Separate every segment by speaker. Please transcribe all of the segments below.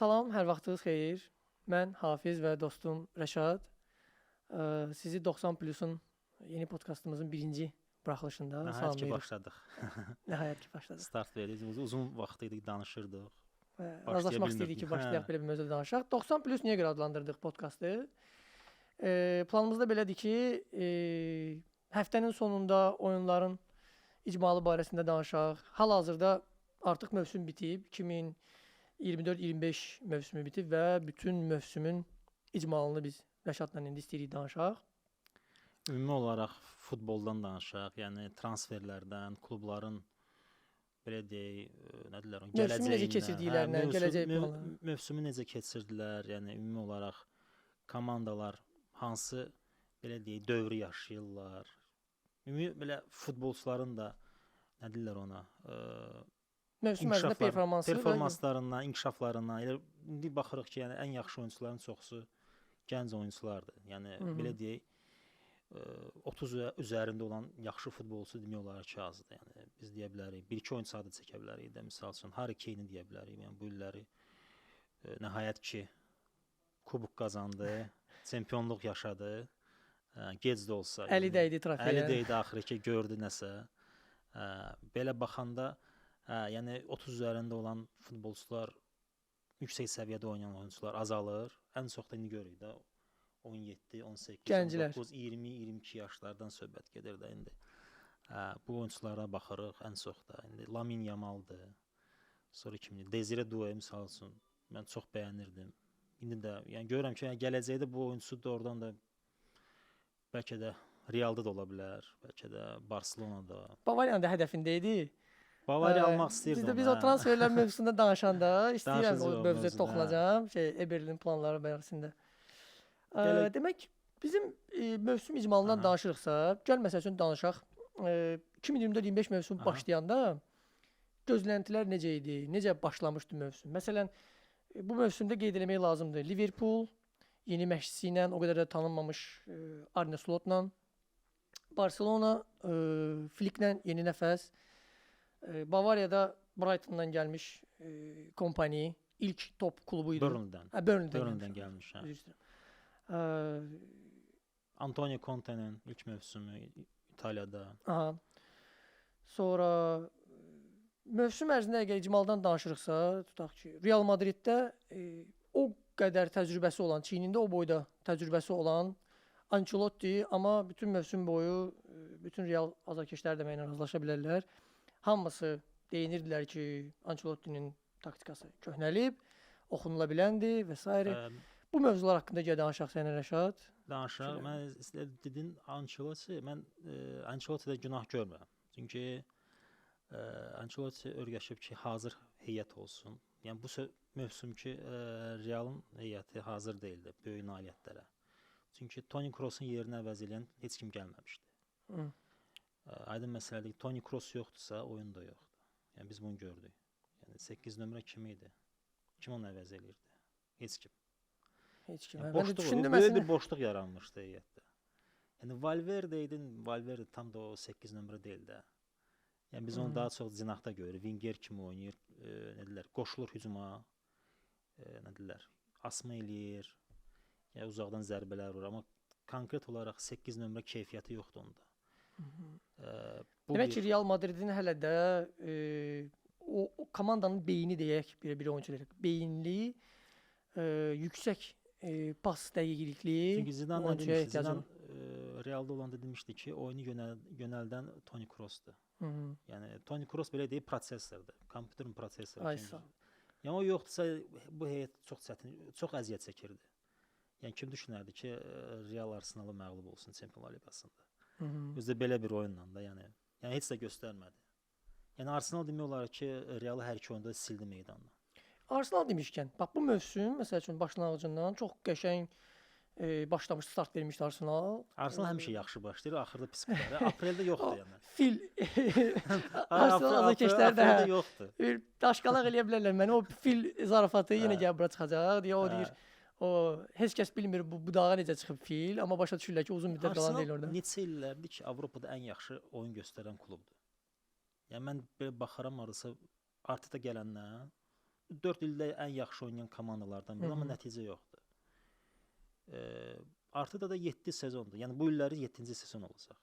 Speaker 1: Salam, hər vaxtınız xeyir. Mən Hafiz və dostum Rəşad. Sizi 90 Plus-un yeni podkastımızın birinci buraxılışında
Speaker 2: Nəhayət ki
Speaker 1: salamlayırıq.
Speaker 2: başladıq.
Speaker 1: Nəhayət ki başladıq.
Speaker 2: Start verdik. Uzun vaxt idi danışırdıq.
Speaker 1: Və
Speaker 2: Başlaya
Speaker 1: razılaşmaq istəyirdik ki,
Speaker 2: bilmirdik.
Speaker 1: başlayaq
Speaker 2: Hə.
Speaker 1: belə bir mövzuda danışaq. 90 Plus niyə görə adlandırdıq podkastı? Planımızda belədir ki, həftənin sonunda oyunların icmalı barəsində danışaq. Hal-hazırda artıq mövsüm bitib. 2024-25 mövsümü bitib və bütün mövsümün icmalını biz Rəşadla indi istəyirik danışaq.
Speaker 2: Ümumi olaraq futboldan danışaq, yəni transferlərdən, klubların belə deyək, nə deyirlər onu,
Speaker 1: Mövsümü necə
Speaker 2: gələcəyindən,
Speaker 1: keçirdiklərindən, gələcək planları.
Speaker 2: Mövsümü necə keçirdilər, yəni ümumi olaraq komandalar hansı belə deyək, dövrü yaşayırlar. Ümumi belə futbolçuların da nə deyirlər ona,
Speaker 1: Mövsüm ərzində performansı və
Speaker 2: performanslarından, inkişaflarından. Elə indi baxırıq ki, yəni ən yaxşı oyunçuların çoxusu gənc oyunçulardır. Yəni belə deyək, 30 üzərində olan yaxşı futbolçu demək olar ki, azdır. Yəni biz deyə bilərik, bir-iki oyunçu adı çəkə bilərik də. Məsəl üçün Harry Kane-i deyə bilərik. Yəni bu illəri nəhayət ki kubok qazandı, çempionluq yaşadı. Gec də olsa,
Speaker 1: Əli
Speaker 2: yəni,
Speaker 1: dəydi trofeyə.
Speaker 2: Əli dəydi axırı ki, gördü nəsə. Belə baxanda, yəni 30 üzərində olan futbolçular, yüksək səviyyədə oynayan oyunçular azalır. Ən çox da indi görürük də 17, 18,
Speaker 1: Gənclər.
Speaker 2: 19, 20, 22 yaşlardan söhbət gedir də indi. Bu oyunçulara baxırıq ən çox da. İndi Lamine Yamaldır. Sonra kimdir? Desire Doué misal üçün mən çox bəyənirdim. İndi də yəni görürəm ki, yəni gələcəkdə bu oyunçu doğrudan da bəlkə də Realda da ola bilər, bəlkə də Barselonada.
Speaker 1: Bavariyanın da hədəfində idi.
Speaker 2: Bavariya almaq istəyirdi.
Speaker 1: Biz də biz o transferlər mövzusunda danışanda istəyirəm o
Speaker 2: Danışacağıq o
Speaker 1: mövzuya
Speaker 2: mövzuda, hə.
Speaker 1: toxunacağam, Eberlin planları barəsində.
Speaker 2: Gələk-
Speaker 1: Demək, bizim mövsüm icmalından danışırıqsa, gəl məsəl üçün danışaq. 2024-25 mövsüm başlayanda gözləntilər necə idi? Necə başlamışdı mövsüm? Məsələn, bu mövsümdə qeyd eləmək lazımdır. Liverpool yeni məşqçisi ilə, o qədər də tanınmamış Arne Slotla, Barcelona Flicklə yeni nəfəs, Bavariyada Brightondan gəlmiş Kompany ilk top klubu idi.
Speaker 2: Burnley'dən.
Speaker 1: Hə, Burnley'dən
Speaker 2: Burnley'dən
Speaker 1: gəlmiş.
Speaker 2: gəlmiş, hə.
Speaker 1: Üzr istəyirəm.
Speaker 2: Antonio Conte'nin ilk mövsümü İtaliyada.
Speaker 1: Aha. Sonra mövsüm ərzində əgər icmaldan danışırıqsa, tutaq ki, Real Madriddə o qədər təcrübəsi olan, çiynində o boyda təcrübəsi olan Ancelotti, amma bütün mövsüm boyu bütün Real azarkeşləri də mənlə razılaşa bilərlər. Hamısı deyinirdilər ki, Ancelottinin taktikası köhnəlib, oxunula biləndir və s. Bu mövzular haqqında gəl danışaq səninlə Rəşad.
Speaker 2: Danışaq.
Speaker 1: Şöyle.
Speaker 2: Mən sizə dedin Ancelotti, mən Ancelottidə günah görmürəm. Çünki Ancelotti öyrəşib ki, hazır heyət olsun. Yəni bu mövsüm ki, Realın heyəti hazır deyildi böyük nailiyyətlərə. Çünki Toni Kroos'un yerini əvəz edən heç kim gəlməmişdi. Aydın məsələdir ki, Toni Kroos yoxdursa, oyun da yoxdur. Yəni biz bunu gördük. Yəni 8 nömrə kim idi? Kim onu əvəz eləyirdi? Heç kim.
Speaker 1: Heç kim.
Speaker 2: Yəni,
Speaker 1: Hə, mən də
Speaker 2: boşluq,
Speaker 1: düşündüm
Speaker 2: böyük
Speaker 1: əslində.
Speaker 2: bir boşluq yaranmışdı heyətdə. Yəni Valverde idin, Valverde tam da o 8 nömrə deyil də. Yəni biz onu daha çox cinahda görürük. Winger kimi oynayır, nə deyirlər, qoşulur hücuma, nə deyirlər, asma eləyir, yəni uzaqdan zərbələr vurur, amma konkret olaraq 8 nömrə keyfiyyəti yoxdur onda. Bu
Speaker 1: Demək
Speaker 2: bir-
Speaker 1: ki, Real Madridin hələ də o komandanın beyni deyək, bir oyunçu deyək. Beyinli, yüksək pas dəqiqlikli
Speaker 2: Çünki Zidane nə
Speaker 1: oyunçuya
Speaker 2: demişdi?
Speaker 1: ehtiyacı
Speaker 2: Zidane
Speaker 1: var.
Speaker 2: Realda olanda demişdi ki, oyunu yönəldən Toni Kroos'dur. Yəni Toni Kroos belə deyək prosessordur, kompüterin prosessoru
Speaker 1: Ay
Speaker 2: kimi.
Speaker 1: sağ ol.
Speaker 2: Yəni o yoxdursa bu heyət çox çətin, çox əziyyət çəkirdi. Yəni kim düşünərdi ki, Real Arsenalı məğlub olsun Çempionlar Liqasında. Özü də belə bir oyunla da, yəni heç də göstərmədi. Yəni Arsenal demək olar ki, Realı hər iki oyunda sildi meydandan.
Speaker 1: Arsenal demişkən, bax bu mövsüm məsəl üçün başlanğıcından çox qəşəng başlamış, start vermişdi Arsenal.
Speaker 2: Arsenal həmişə yaxşı başlayır, axırda pis qurtarır. Apreldə yoxdur yəni.
Speaker 1: Fil Arsenal azarkeşləri də
Speaker 2: apreldə yoxdur.
Speaker 1: Bir daşqalaq eləyə bilərlər məni. O fil zarafatı yenə gəlib bura çıxacaq deyə o deyir. O heç kəs bilmir bu budağa necə çıxıb fil, amma başa düşürlər ki, uzun müddət qalan deyil
Speaker 2: Arsenal
Speaker 1: orada.
Speaker 2: neçə illərdir ki, Avropada ən yaxşı oyun göstərən klubdur. Yəni mən belə baxaram hardasa Arteta gələndən 4 ildə ən yaxşı oynayan komandalardan biri, amma nəticə yoxdur. Arteta da 7 sezondur. Yəni bu illəri 7-ci sezon olacaq.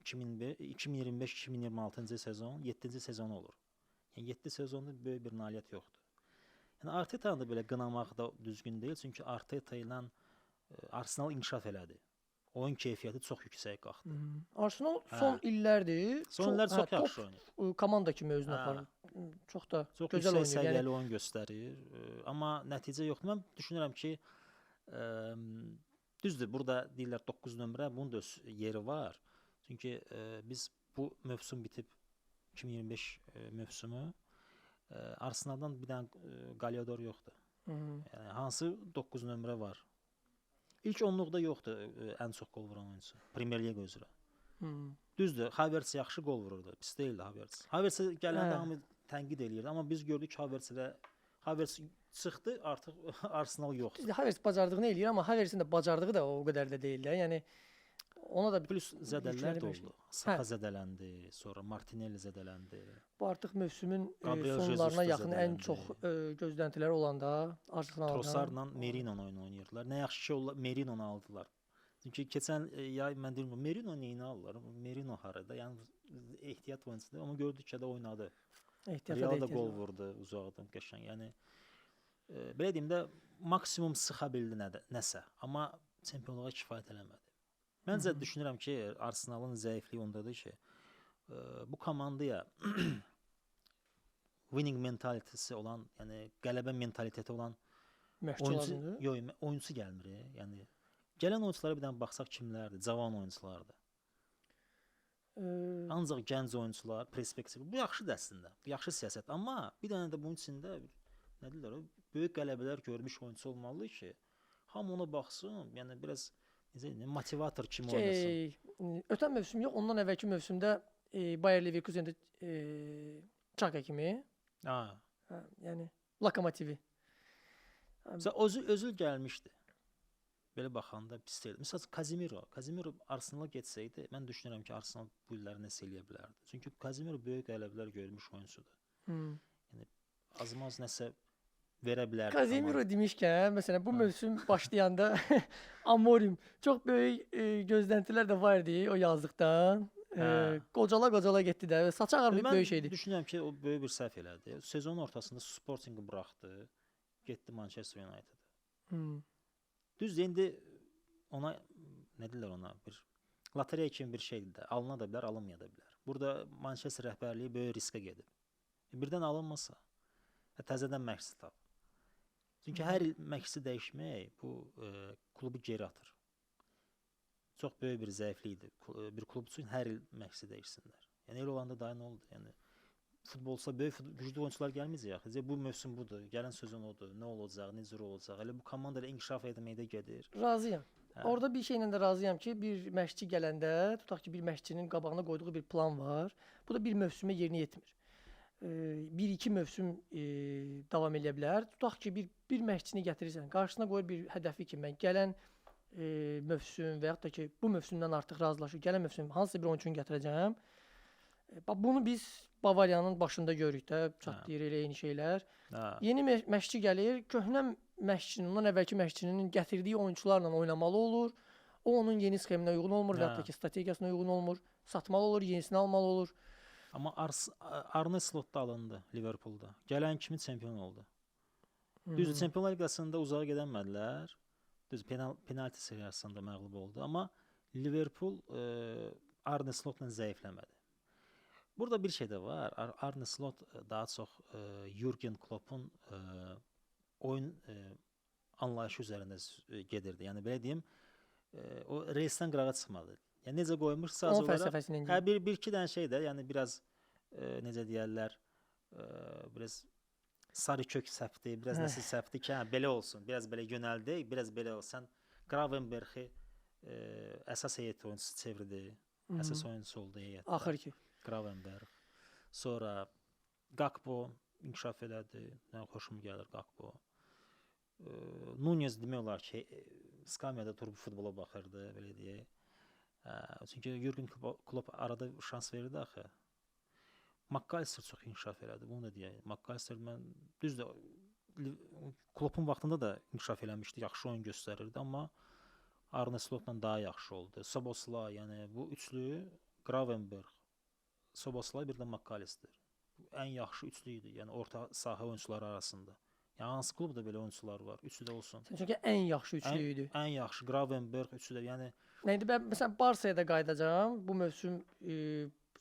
Speaker 2: 2025-2026-cı sezon 7-ci sezonu olur. Yəni 7 sezonda böyük bir nailiyyət yoxdur. Yəni Artetanı da belə qınamaq da düzgün deyil, çünki Arteta ilə Arsenal inkişaf elədi. Oyun keyfiyyəti çox yüksək qalxdı.
Speaker 1: Arsenal son illərdir.
Speaker 2: Son illər çox yaxşı oynayır.
Speaker 1: Komanda kimi özünü aparır. Çox da
Speaker 2: çox
Speaker 1: gözəl
Speaker 2: oynayır. Çox yüksək səviyyəli oyun göstərir. Amma nəticə yoxdur. Mən düşünürəm ki, düzdür, burada deyirlər 9 nömrə, bunun da öz yeri var. Çünki biz bu mövsüm bitib 2025 mövsümü Arsenaldan bir dənə goleador yoxdur. Yəni hansı 9 nömrə var? İlk onluqda yoxdur ən çox qol vuran oyunçu Premier Liqa üzrə. Düzdür, Havertz yaxşı qol vururdu, pis deyildi Havertz. Havertz gələndə hamı tənqid eləyirdi, amma biz gördük ki, Havertz çıxdı, artıq Arsenal yoxdur.
Speaker 1: Düzdür, Havertz bacardığını eləyir, amma Havertzin də bacardığı da o qədər də deyil də. Yəni ona da
Speaker 2: plus zədələr də oldu. Saka zədələndi, sonra Martinelli zədələndi.
Speaker 1: Bu artıq mövsümün sonlarına yaxın ən çox gözləntilər olanda Arsenaldan
Speaker 2: Trossardla Merino oyun oynayırdılar. Nə yaxşı ki, onlar Merino'nu aldılar. Çünki keçən yay mən deyirəm, Merino neyini aldılar? Merino harada? Yəni ehtiyat oyunçusudur, amma gördük ki, də oynadı. Real da qol vurdu uzaqdan qəşəng. Yəni belə deyim də maksimum sıxa bildi nəsə, amma çempionluğa kifayət eləmədi. Məncə düşünürəm ki, Arsenalın zəifliyi ondadır ki, bu komandaya winning mentalitesi olan, yəni qələbə mentaliteti olan oyunçu, yox, oyunçu gəlmir. Yəni gələn oyunçulara bir dənə baxsaq kimlərdir? Cavan oyunçulardır. Ancaq gənc oyunçular, perspektiv. Bu yaxşıdır əslində. Bu yaxşı siyasət. Amma bir dənə də bunun içində nə deyirlər, böyük qələbələr görmüş oyunçu olmalıdır ki, hamı ona baxsın, yəni biraz necə deyim, motivator kimi oynasın.
Speaker 1: Ötən mövsüm yox, ondan əvvəlki mövsümdə Bayer Leverkusen'də Xhaka kimi. Yəni Lokomotivi.
Speaker 2: Məsələn, Özil gəlmişdi. Belə baxanda pis deyildi. Məsələn, Casemiro Arsenala getsəydi, mən düşünürəm ki, Arsenal bu illəri nəsə eləyə bilərdi. Çünki Casemiro böyük qələbələr görmüş oyunçudur. Yəni azmaz nəsə verə bilərdi.
Speaker 1: Casemiro demişkən, məsələn, bu mövsüm başlayanda Amorim çox böyük gözləntilər də var idi o yazlıqdan. Qocala-qocala getdi də. Saç ağarmayıb böyük şeydir.
Speaker 2: Mən düşünürəm ki, o böyük bir səhv elədi. Sezonun ortasında Sportingi buraxdı, getdi Manchester United'a. Düzdür, indi ona, nə deyirlər ona, bir lotereya kimi bir şeydir də, alına da bilər, alınmaya da bilər. Burada Manchester rəhbərliyi böyük riskə gedib. Birdən alınmasa, təzədən məşqçi tap. Çünki hər il məşqçi dəyişmək bu klubu geri atır. Çox böyük bir zəiflikdir. Bir klub üçün hər il məşqçi dəyişsinlər. Yəni elə olanda daha nə oldu? Yəni futbolsa böyük güclü oyunçular gəlməyəcək axı. Bu mövsüm budur, gələn sezon odur, nə olacaq, necə olacaq. Elə bu komanda ilə inkişaf etməkdə gedir.
Speaker 1: Razıyam. Orada bir şeylə də razıyam ki, bir məşqçi gələndə, tutaq ki, bir məşqçinin qabağına qoyduğu bir plan var. Bu da bir mövsümə yerinə yetmir. Bir-iki mövsüm davam eləyə bilər. Tutaq ki, bir məşqçini gətirirsən, qarşısına qoyur bir hədəfi ki, mən gələn mövsüm və yaxud da ki, bu mövsümdən artıq razılaşır, gələn mövsüm hansısa bir oyunçunu gətirəcəm. Bunu biz Bavariyanın başında görürük də, çatlayır elə eyni şeylər. Yeni məşqçi gəlir, köhnə məşqçinin, ondan əvvəlki məşqçinin gətirdiyi oyunçularla oynamalı olur. O, onun yeni sxeminə uyğun olmur və yaxud da ki, strategiyasına uyğun olmur. Satmalı olur, yenisini almalı olur.
Speaker 2: Amma Arne Slot da alındı Liverpool'da. Gələn kimi çempion oldu. Düzdür, Çempionlar Liqasında uzağa gedəmədilər. Düz, penalti seriyasında məğlub oldu. Amma Liverpool Arne Slotla zəifləmədi. Burada bir şey də var. Arne Slot daha çox Jürgen Klopp'un oyun anlayışı üzərində gedirdi. Yəni belə deyim, o reysdən qırağa çıxmadı. Yəni necə qoymuş sadəcə olaraq. Hə, bir iki dənə şey də, yəni biraz necə deyərlər, biraz sarı kök səpdi, biraz nəsə səpdi ki, hə, belə olsun, biraz belə yönəldi, biraz belə olsun. Gravenberchi əsas heyət oyuncusu çevirdi, əsas oyuncusu oldu heyətdə.
Speaker 1: Axır ki.
Speaker 2: Gravenberch. Sonra Gakpo inkişaf elədi. Nə xoşum gəlir Gakpo. Nunes demək olar ki, skamyada durub futbola baxırdı, belə deyək. Çünki Jürgen Klopp arada şans verirdi axı. McAllister çox inkişaf elədi, bunu da deyək. McAllister mən düzdür, Kloppun vaxtında da inkişaf eləmişdi, yaxşı oyun göstərirdi, amma Arne Slotla daha yaxşı oldu. Szoboszlai, yəni bu üçlü Gravenberch, Szoboszlai, bir də McAllister. Ən yaxşı üçlü idi, yəni orta sahə oyunçuları arasında. Yəni hansı klubda belə oyunçular var? Üçü də olsun.
Speaker 1: Sən çünki ən yaxşı üçlü idi.
Speaker 2: Ən yaxşı Gravenberch üçü də, yəni
Speaker 1: Nə indi mən məsələn Barsaya da qayıdacağam. Bu mövsüm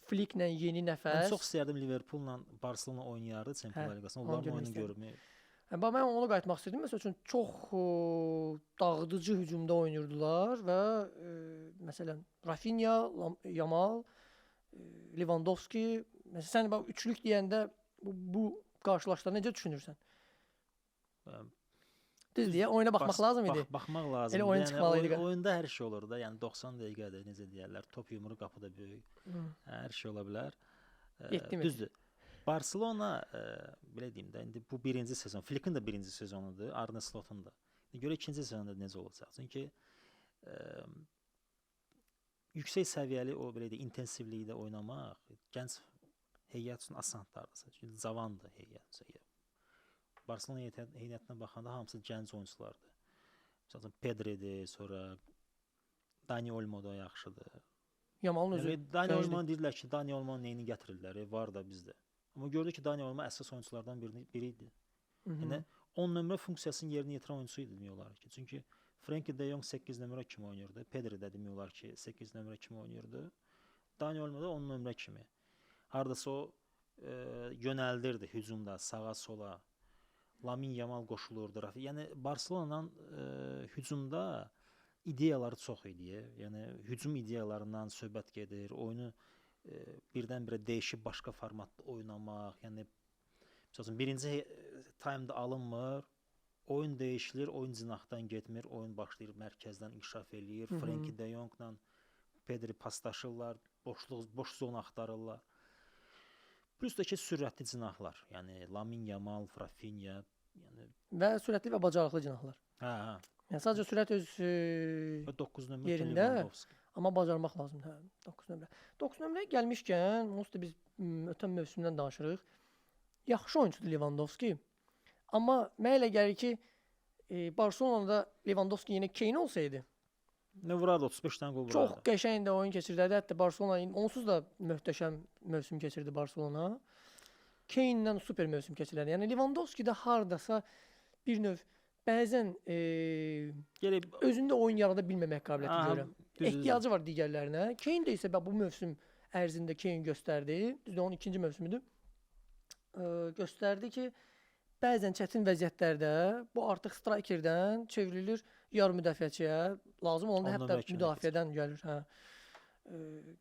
Speaker 1: Flicklə yeni nəfəs.
Speaker 2: Mən çox istərdim Liverpoolla Barselona oynayardı Çempionlar Liqasında. Onların oyunu görmək.
Speaker 1: Hə, mən ona qayıtmaq istəyirdim. Məsəl üçün çox dağıdıcı hücumda oynayırdılar və məsələn Rafinha, Yamal, Lewandowski. Məsələn sən bax üçlük deyəndə bu qarşılaşmaları necə düşünürsən? Düz deyə oyuna baxmaq lazım idi.
Speaker 2: Baxmaq lazım.
Speaker 1: Elə oyun çıxmalı idi.
Speaker 2: Oyunda hər şey olur da. Yəni 90 dəqiqədir, necə deyərlər, top yumru qapıda böyük. Hər şey ola bilər. Düzdür. Barselona belə deyim də, indi bu birinci sezon, Flickin də birinci sezonudur, Arne Slotun da. Görə ikinci sezonda necə olacaq? Çünki yüksək səviyyəli o belə deyək, intensivlikdə oynamaq gənc heyət üçün asandır. Çünki cavandır heyət. Barselona heyətinə baxanda hamısı gənc oyunçulardır. Məsəl üçün Pedri'dir, sonra Dani Olmo da yaxşıdır.
Speaker 1: Yamalın özü.
Speaker 2: Yəni, Dani Olmo deyirlər ki, Dani Olmo neyini gətirirlər? Var da bizdə. Amma gördük ki, Dani Olmo əsas oyunçulardan biri idi. Yəni 10 nömrə funksiyasını yerinə yetirən oyunçu idi demək olar ki. Çünki Frenkie de Jong 8 nömrə kimi oynayırdı. Pedri də demək olar ki, 8 nömrə kimi oynayırdı. Dani Olmo da 10 nömrə kimi. Hardasa o yönəldirdi hücumda sağa sola. Lamin Yamal qoşulurdu. Yəni Barselonanın hücumda ideyaları çox idi. Yəni hücum ideyalarından söhbət gedir. Oyunu birdən-birə dəyişib başqa formatda oynamaq. Yəni məsəl üçün birinci taymda alınmır. Oyun dəyişilir, oyun cinahdan getmir, oyun başlayır mərkəzdən inkişaf eləyir. Frenkie de Jongla Pedri paslaşırlar, boş zon axtarırlar. Plus da ki sürətli cinahlar. Yəni Lamin Yamal, Rafinha, yəni
Speaker 1: və sürətli və bacarıqlı cinahlar.
Speaker 2: Hə, hə.
Speaker 1: Yəni sadəcə sürət öz
Speaker 2: 9 nömrə
Speaker 1: yerində, amma bacarmaq lazımdır. Hə, 9 nömrə. 9 nömrəyə gəlmişkən, onsuz da biz ötən mövsümdən danışırıq. Yaxşı oyunçudur Lewandowski. Amma mənə elə gəlir ki, Barselonada Lewandowski yenə Kane olsaydı,
Speaker 2: nə vurardı, 35 dənə qol vurardı.
Speaker 1: Çox qəşəng də oyun keçirdi. Hətta Barselona onsuz da möhtəşəm mövsüm keçirdi Barselona. Kane-lə super mövsüm keçirdi. Yəni Lewandowski də hardasa bir növ bəzən özündə oyun yarada bilməmək qabiliyyəti görürəm. Ehtiyacı var digərlərinə. Kane də isə bu mövsüm ərzində Kane göstərdi. Düzdür, onun ikinci mövsümüdür. Göstərdi ki, bəzən çətin vəziyyətlərdə bu artıq strikerdən çevrilir yarım müdafiəçiyə. Lazım olanda hətta müdafiədən gəlir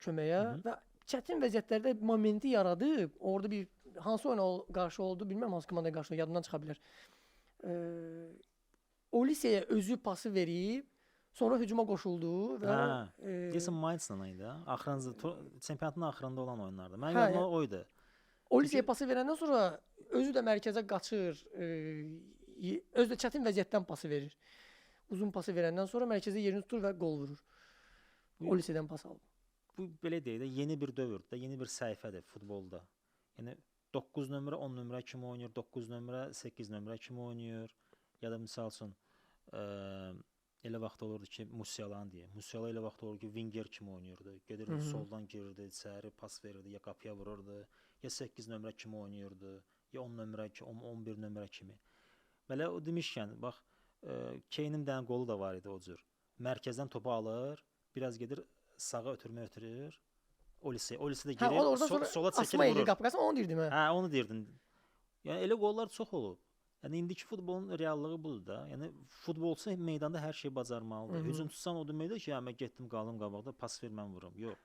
Speaker 1: köməyə. Və çətin vəziyyətlərdə momenti yaradıb, orada bir hansı oyuna qarşı oldu, bilməm hansı komandaya qarşı oldu, yadımdan çıxa bilər. Olise'yə özü pası verib, sonra hücuma qoşuldu və
Speaker 2: deyəsən Mainz-la idi, axırıncı çempionatın axırında olan oyunlarda. Mənim yadıma o idi.
Speaker 1: Olise'yə pası verəndən sonra özü də mərkəzə qaçır, özü də çətin vəziyyətdən pası verir. Uzun pası verəndən sonra mərkəzə yerini tutur və qol vurur. Olise'dən pas alıb.
Speaker 2: Bu belə deyək də yeni bir dövrdür, yeni bir səhifədir futbolda. Yəni 9 nömrə 10 nömrə kimi oynayır, 9 nömrə 8 nömrə kimi oynayır. Ya da misal üçün elə vaxt olurdu ki, Musialanı deyək. Musiala elə vaxt olurdu ki, winger kimi oynayırdı. Gedirdi soldan girirdi, içəri pas verirdi, ya qapıya vururdu, ya 8 nömrə kimi oynayırdı, ya 10 nömrə, 11 nömrə kimi. Belə o demişkən, bax, Kane'in dənə qolu da var idi o cür. Mərkəzdən topu alır, biraz gedir sağa ötürmə ötürür. Olise də girir, sola çəkir, vurur.
Speaker 1: Qapı, onu deyirdim hə.
Speaker 2: Hə, onu deyirdin. Yəni elə qollar çox olub. Yəni indiki futbolun reallığı budur da. Yəni futbolçu meydanda hər şeyi bacarmalıdır. Hücumçusan o deməkdir ki, mən getdim qalım qabaqda, pas ver mən vurum. Yox.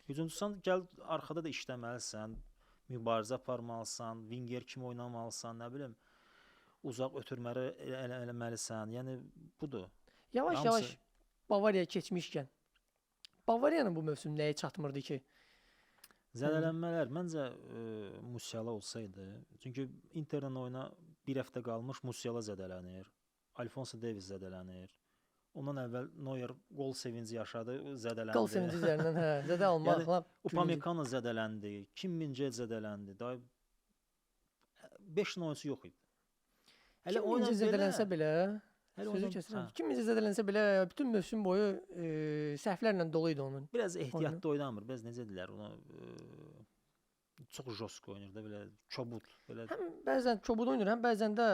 Speaker 2: Hücumçusan gəl arxada da işləməlisən, mübarizə aparmalısan, winger kimi oynamalısan, nə bilim, uzaq ötürmələri eləməlisən. Yəni budur.
Speaker 1: Yavaş-yavaş Bavariyaya keçmişkən, Bavariyanın bu mövsüm nəyə çatmırdı ki?
Speaker 2: Zədələnmələr. Məncə Musiala olsaydı, çünki Interlə oyuna bir həftə qalmış Musiala zədələnir, Alfonso Davies zədələnir. Ondan əvvəl Neuer qol sevinci yaşadı, zədələndi.
Speaker 1: Qol sevinci üzərindən, hə, zədə almaq.
Speaker 2: Yəni, Upamecano zədələndi, Kim Min-jae zədələndi. Daha 5 oyunçu yox idi. Hələ
Speaker 1: Kim
Speaker 2: oyunla
Speaker 1: necə zədələnsə belə,
Speaker 2: hələ
Speaker 1: sözü
Speaker 2: oyunla-
Speaker 1: kəsirəm.
Speaker 2: hə,
Speaker 1: Kim necə zədələnsə belə, bütün mövsüm boyu səhvlərlə dolu idi onun.
Speaker 2: Biraz ehtiyatlı oynamır. Biraz necə deyirlər ona çox josk oynayır da belə kobud, belə
Speaker 1: Həm bəzən kobud oynayır, həm bəzən də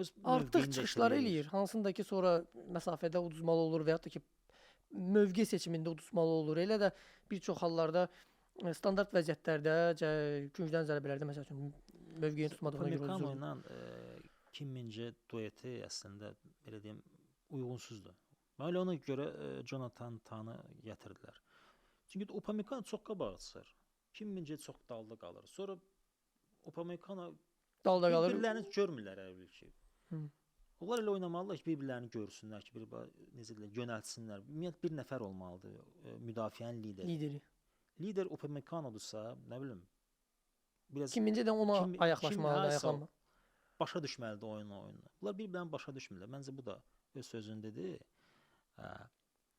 Speaker 2: öz
Speaker 1: artıq
Speaker 2: mövqeyini də
Speaker 1: çıxışları
Speaker 2: itirir.
Speaker 1: eləyir. Hansında ki sonra məsafədə uduzmalı olur və yaxud da ki mövqe seçimində uduzmalı olur. Elə də bir çox hallarda standart vəziyyətlərdə, küncdən zərbələrdə məsəl üçün mövqeyini tutmadığına görə
Speaker 2: Upamecano
Speaker 1: uduzur.
Speaker 2: ilə Kim Min-jae dueti əslində belə deyim uyğunsuzdur. Mən elə ona görə Jonathan Tanı gətirdilər. Çünki Upamecano çox qabağa çıxır. Kim Min-jae çox dalda qalır. Sonra Upamecano
Speaker 1: Dalda qalır.
Speaker 2: bir-birlərini görmürlər elə bil ki.
Speaker 1: Hı.
Speaker 2: Onlar elə oynamalılar ki, bir-birlərini görsünlər ki, bir necə deyirlər, yönəltsinlər. Ümumiyyətlə bir nəfər olmalıdır müdafiənin lideri.
Speaker 1: Lideri.
Speaker 2: Lider Upamecano'dursa, nə bilim, biraz
Speaker 1: Kim Min-jae də ona ayaqlaşmalıdır,
Speaker 2: kim
Speaker 1: ayaqlanma.
Speaker 2: Başa düşməlidir oyunla oyunla. Bunlar bir-birlərini başa düşmürlər. Məncə bu da öz sözünü dedi. Hə.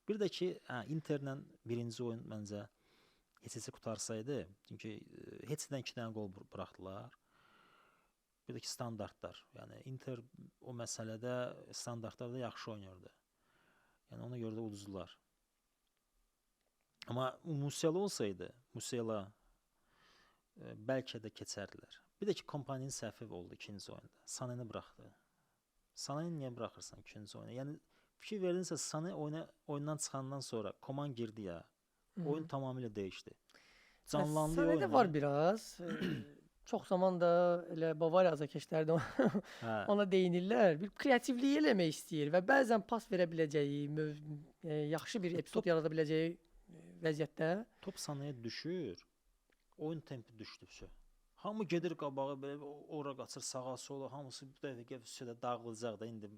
Speaker 2: Bir də ki, hə, Interlə birinci oyun məncə heç-heçə qutarsaydı, çünki heç-dən 2 dənə qol buraxdılar. Bir də ki, standartlar. Yəni Inter o məsələdə standartlarda yaxşı oynayırdı. Yəni ona görə də uduzdular. Amma Musiala olsaydı, Musiala bəlkə də keçərdilər. Bir də ki, Kompaninin səhvi oldu ikinci oyunda. Saneni buraxdı. Saneni niyə buraxırsan ikinci oyuna? Yəni fikir verdinsə Sane oyundan çıxandan sonra Koman girdi ya. Oyun tamamilə dəyişdi. Canlandı
Speaker 1: Sane'də
Speaker 2: oyun.
Speaker 1: var biraz. Çox zaman da elə Bavariya azarkeşləri də ona deyinirlər. Bir kreativlik eləmək istəyir və bəzən pas verə biləcəyi, yaxşı bir epizod yarada biləcəyi vəziyyətdə
Speaker 2: Top Sane'yə düşür. Oyun tempi düşdü vəsə. Hamı gedir qabağa belə ora qaçır sağa sola, hamısı bu dəqiqə vəsə də dağılacaq da indi.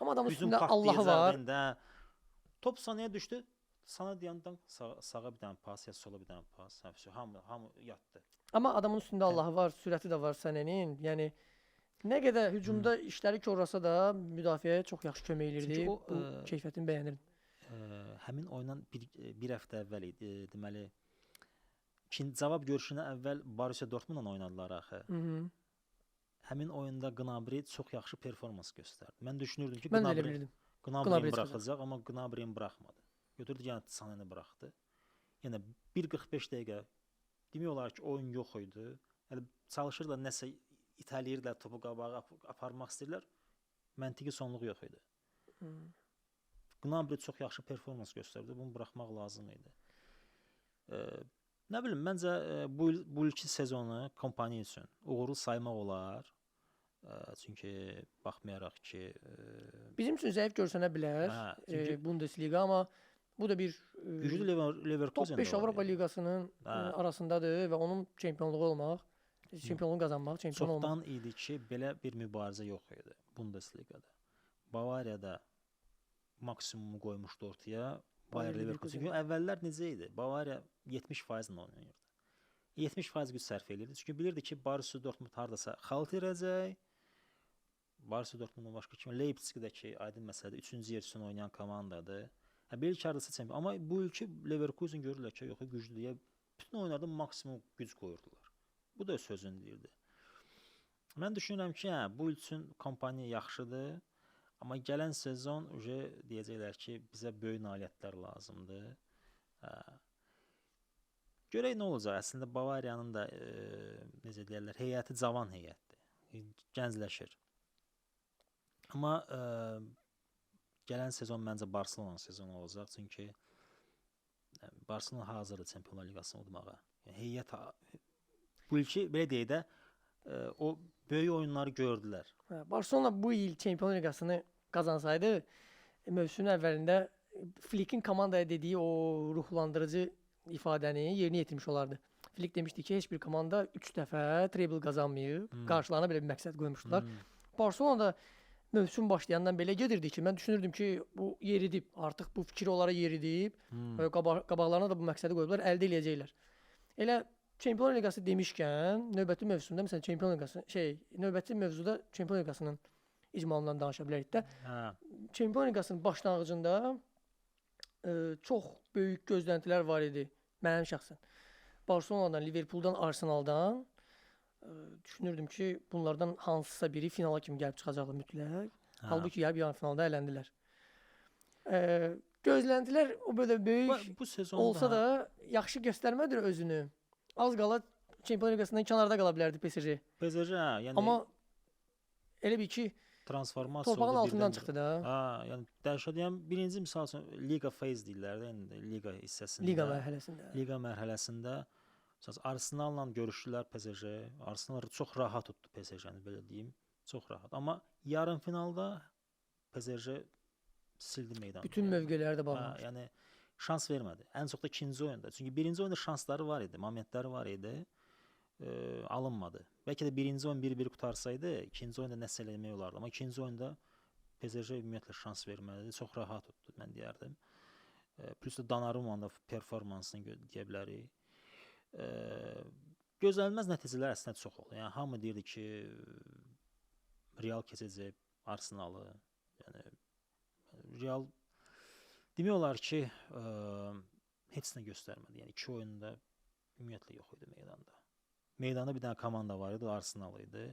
Speaker 1: Amma adamın
Speaker 2: Hücum
Speaker 1: üstündə Allahı
Speaker 2: partlayacaq
Speaker 1: var.
Speaker 2: indi. Hə. Top Sane'yə düşdü. Sane dayandan sağa bir dənə pas, ya sola bir dənə pas. Hə, vəsə, hamı yatdı.
Speaker 1: Amma adamın üstündə Allahı var, sürəti də var Sane'nin. Yəni nə qədər hücumda işləri korlasa da müdafiəyə çox yaxşı kömək elirdi.
Speaker 2: Çünki o,
Speaker 1: Bu keyfiyyətini bəyənirdim.
Speaker 2: Həmin oyundan bir həftə əvvəl idi. Deməli ikinci cavab görüşünə əvvəl Borussia Dortmundla oynadılar axı. Həmin oyunda Gnabry çox yaxşı performans göstərdi. Mən düşünürdüm ki,
Speaker 1: Mən də elə bilirdim.
Speaker 2: Gnabry
Speaker 1: Gnabry
Speaker 2: buraxacaq, amma Gnabry buraxmadı. Götürdü yenə Saneni buraxdı. Yəni 1:45 dəqiqə demək olar ki, oyun yox idi. Yəni çalışırdılar nəsə itəliyirdilər topu qabağa aparmaq istəyirlər. Məntiqi sonluq yox idi. Gnabry çox yaxşı performans göstərdi. Bunu buraxmaq lazım idi. Nə bilim, məncə bu ilki sezonu kompaniya üçün uğurlu saymaq olar. Çünki baxmayaraq ki,
Speaker 1: bizim üçün zəif görsənə bilər,
Speaker 2: Hə, çünki
Speaker 1: Bundesliga, amma bu da bir
Speaker 2: güclü Leverkusen
Speaker 1: top 5
Speaker 2: də var
Speaker 1: Avropa
Speaker 2: yəni.
Speaker 1: Liqasının arasındadır və onun çempionluğu olmaq, çempionluğu qazanmaq, çempion olmaq.
Speaker 2: Çoxdan idi ki, belə bir mübarizə yox idi Bundesliqada. Bavariyada maksimumu qoymuşdu ortaya Bayer
Speaker 1: Bayer
Speaker 2: Leverkusen.
Speaker 1: Leverkusen.
Speaker 2: Çünki əvvəllər necə idi? Bavariya 70% ilə oynayırdı. 70% güc sərf eləyirdi. Çünki bilirdi ki, Borussia Dortmund hardasa xalt irəcək. Borussia Dortmunddan başqa kim? Leipzig-dəki aydın məsələdir. 3-cü yer üçün oynayan komandadır. Hə, bilir ki, hardasa çempion. Amma bu ilki Leverkusen görürlər ki, yox, güclüdür. Ya, bütün oyunlarda maksimum güc qoyurdular. Bu da öz sözünü deyirdi. Mən düşünürəm ki, hə, bu il üçün kompaniya yaxşıdır. Amma gələn sezon uje deyəcəklər ki, bizə böyük nailiyyətlər lazımdır. Hə. Görək nə olacaq. Əslində Bavariyanın da necə deyirlər, heyəti cavan heyətdir. Gəncləşir. Amma gələn sezon məncə Barselona sezonu olacaq. Çünki Barselona hazırdır Çempionlar Liqasını udmağa. Yəni heyət bu ilki belə deyək də o böyük oyunları gördülər.
Speaker 1: Hə, Barselona bu il Çempionlar Liqasını qazansaydı, mövsümün əvvəlində Flick'in komandaya dediyi o ruhlandırıcı ifadəni yerinə yetirmiş olardı. Flick demişdi ki, heç bir komanda 3 dəfə treble qazanmayıb. Qarşılarına belə bir məqsəd qoymuşdular. Barselona da mövsüm başlayandan belə gedirdi ki, mən düşünürdüm ki, bu yeridib, artıq bu fikri onlara yeridib və qabaqlarına da bu məqsədi qoyublar, əldə eləyəcəklər. Elə Çempionlar Liqası demişkən, növbəti mövsümdə məsələn Çempionlar Liqası, növbəti mövzuda Çempionlar Liqasının icmalından danışa bilərik də.
Speaker 2: Hə.
Speaker 1: Çempionlar Liqasının başlanğıcında çox böyük gözləntilər var idi mənim şəxsən. Barselonadan, Liverpooldan, Arsenaldan Düşünürdüm ki, bunlardan hansısa biri finala kimi gəlib çıxacaqlar mütləq. Hə. Halbuki gəlib yarım finalda ələndilər. Gözləntilər o belə böyük bu sezonda olsa da yaxşı göstərmədir özünü. Az qala Çempionlar Liqasından kənarda qala bilərdi PSG.
Speaker 2: PSG, hə, yəni
Speaker 1: amma elə bil ki
Speaker 2: transformasiya
Speaker 1: torpağın altından çıxdı da.
Speaker 2: Ha, yəni dəhşət, yəni birinci misal üçün Liga phase deyirlər də, yəni liqa hissəsində.
Speaker 1: Liqa mərhələsində.
Speaker 2: Liqa mərhələsində məsələn Arsenalla görüşdülər PSG. Arsenal çox rahat tutdu PSG-ni, belə deyim. Çox rahat. Amma yarım finalda PSG sildi meydanı.
Speaker 1: Bütün yəni. Mövqeləri də bağlamışdı.
Speaker 2: Hə, yəni şans vermədi. Ən çox da ikinci oyunda. Çünki birinci oyunda şansları var idi, momentləri var idi. Alınmadı. Bəlkə də birinci oyun 1-1 qutarsaydı, ikinci oyunda nəsə eləmək olardı. Amma ikinci oyunda PSG ümumiyyətlə şans vermədi. Çox rahat tutdu, mən deyərdim. Plus da Donnarummanın da performansını deyə bilərik. Gözlənilməz nəticələr əslində çox oldu. Yəni hamı deyirdi ki, Real keçəcək Arsenalı. Yəni Real demək olar ki, heç nə göstərmədi. Yəni iki oyunda ümumiyyətlə yox idi meydanda. Meydanda bir dənə komanda var idi, Arsenal idi.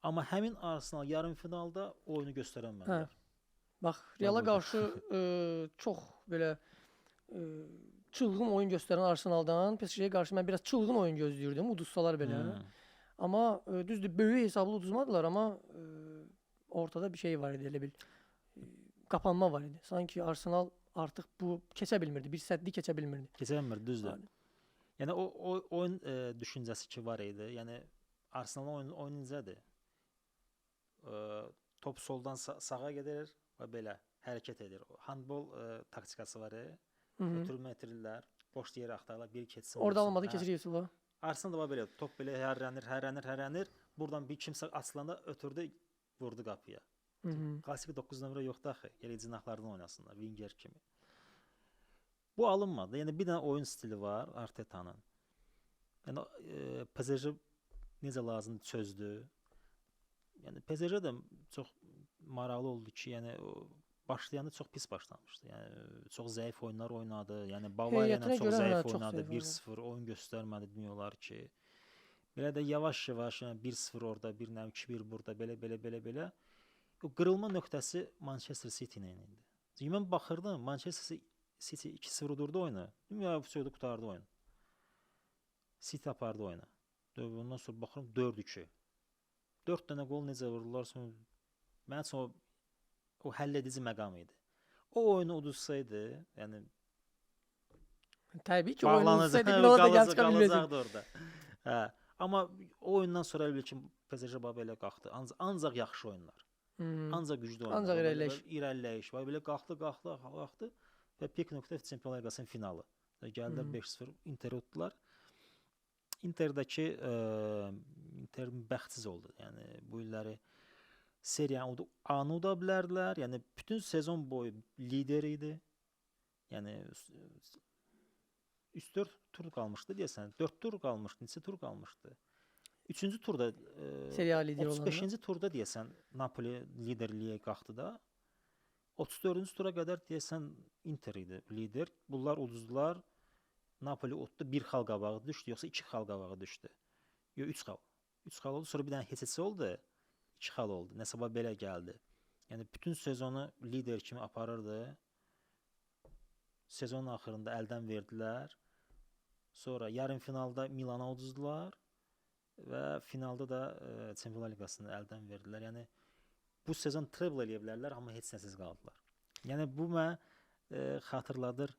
Speaker 2: Amma həmin Arsenal yarım finalda oyunu göstərəmədilər.
Speaker 1: Hə. Bax, Reala qarşı çox belə çılğın oyun göstərən Arsenaldan PSG-yə qarşı mən biraz çılğın oyun gözləyirdim, uduzsalar belə. Amma düzdür, böyük hesablı uduzmadılar, amma ortada bir şey var idi, elə bil qapanma var idi. Sanki Arsenal artıq bu keçə bilmirdi, bir səddi keçə bilmirdi.
Speaker 2: Keçə bilmirdi, düzdür. Yani. Yəni o oyun düşüncəsi ki var idi. Yəni Arsenalın oyunu necədir? Top soldan sağa gedir və belə hərəkət edir. Handbol taktikası var. Ötürmə itirirlər, boş yerə axtarırlar, bir keçsin.
Speaker 1: Orada alınmadı, keçir Yusuf'a.
Speaker 2: Arsenal da var belə, top belə hərlənir, hərlənir, hərlənir. Buradan bir kimsə açılanda ötürdü, vurdu qapıya. Klassik 9 nömrə yoxdur axı. Elə cinahlardan oynasınlar, Winger kimi. Bu alınmadı. Yəni bir dənə oyun stili var Arteta'nın. Yəni PSG necə lazımdır çözdü. Yəni PSG də çox maraqlı oldu ki, yəni o başlayanda çox pis başlamışdı. Yəni çox zəif oyunlar oynadı. Yəni Bavariya ilə çox zəif oynadı. 1-0 oyun göstərmədi demək olar ki. Belə də yavaş-yavaş, yəni 1-0 orada, bir nə 2-1 burada, belə belə belə belə. O qırılma nöqtəsi Manchester City ilə idi. Çünki mən baxırdım, Manchester City 2-0 udurdu oyunu. Dedim ya, bu qurtardı oyun. City apardı oyunu. Ondan sonra baxıram 4-2. 4 dənə qol necə vurdular? Mənim üçün o həll edici məqam idi. O oyunu uduzsaydı, yəni
Speaker 1: təbii ki, oyunu uduzsaydı finala da gəlib çıxa bilməzdi
Speaker 2: orada. Hə, amma o oyundan sonra elə bil ki, PSG belə qalxdı. Ancaq yaxşı oyunlar. Ancaq güclü oyunlar.
Speaker 1: Ancaq irəliləyiş.
Speaker 2: İrəliləyiş. Belə qalxdı, qalxdı, qalxdı və pik nöqtə Çempionlar Liqasının finalı. Gəldilər 5-0 Inter utdular. Interdəki Inter bəxtsiz oldu. Yəni bu illəri Seriyanı A-nı uda bilərdilər. Yəni bütün sezon boyu lider idi. Yəni 3-4 tur qalmışdı deyəsən. 4 tur qalmışdı, neçə tur qalmışdı? 3-cü turda
Speaker 1: Serie A lideri olanda.
Speaker 2: 35-ci turda deyəsən Napoli liderliyə qalxdı da. 34-cü tura qədər deyəsən Inter idi lider. Bunlar uduzdular. Napoli utdu, bir xal qabağa düşdü, yoxsa 2 xal qabağa düşdü. Yox, 3 xal. 3 xal oldu, sonra bir dənə heç oldu. 2 xal oldu. Nəsə belə gəldi. Yəni bütün sezonu lider kimi aparırdı. Sezonun axırında əldən verdilər. Sonra yarım finalda Milana uduzdular və finalda da Çempionlar Liqasını əldən verdilər. Yəni bu sezon treble eləyə bilərlər, amma heç nəsiz qaldılar. Yəni bu mənə xatırladır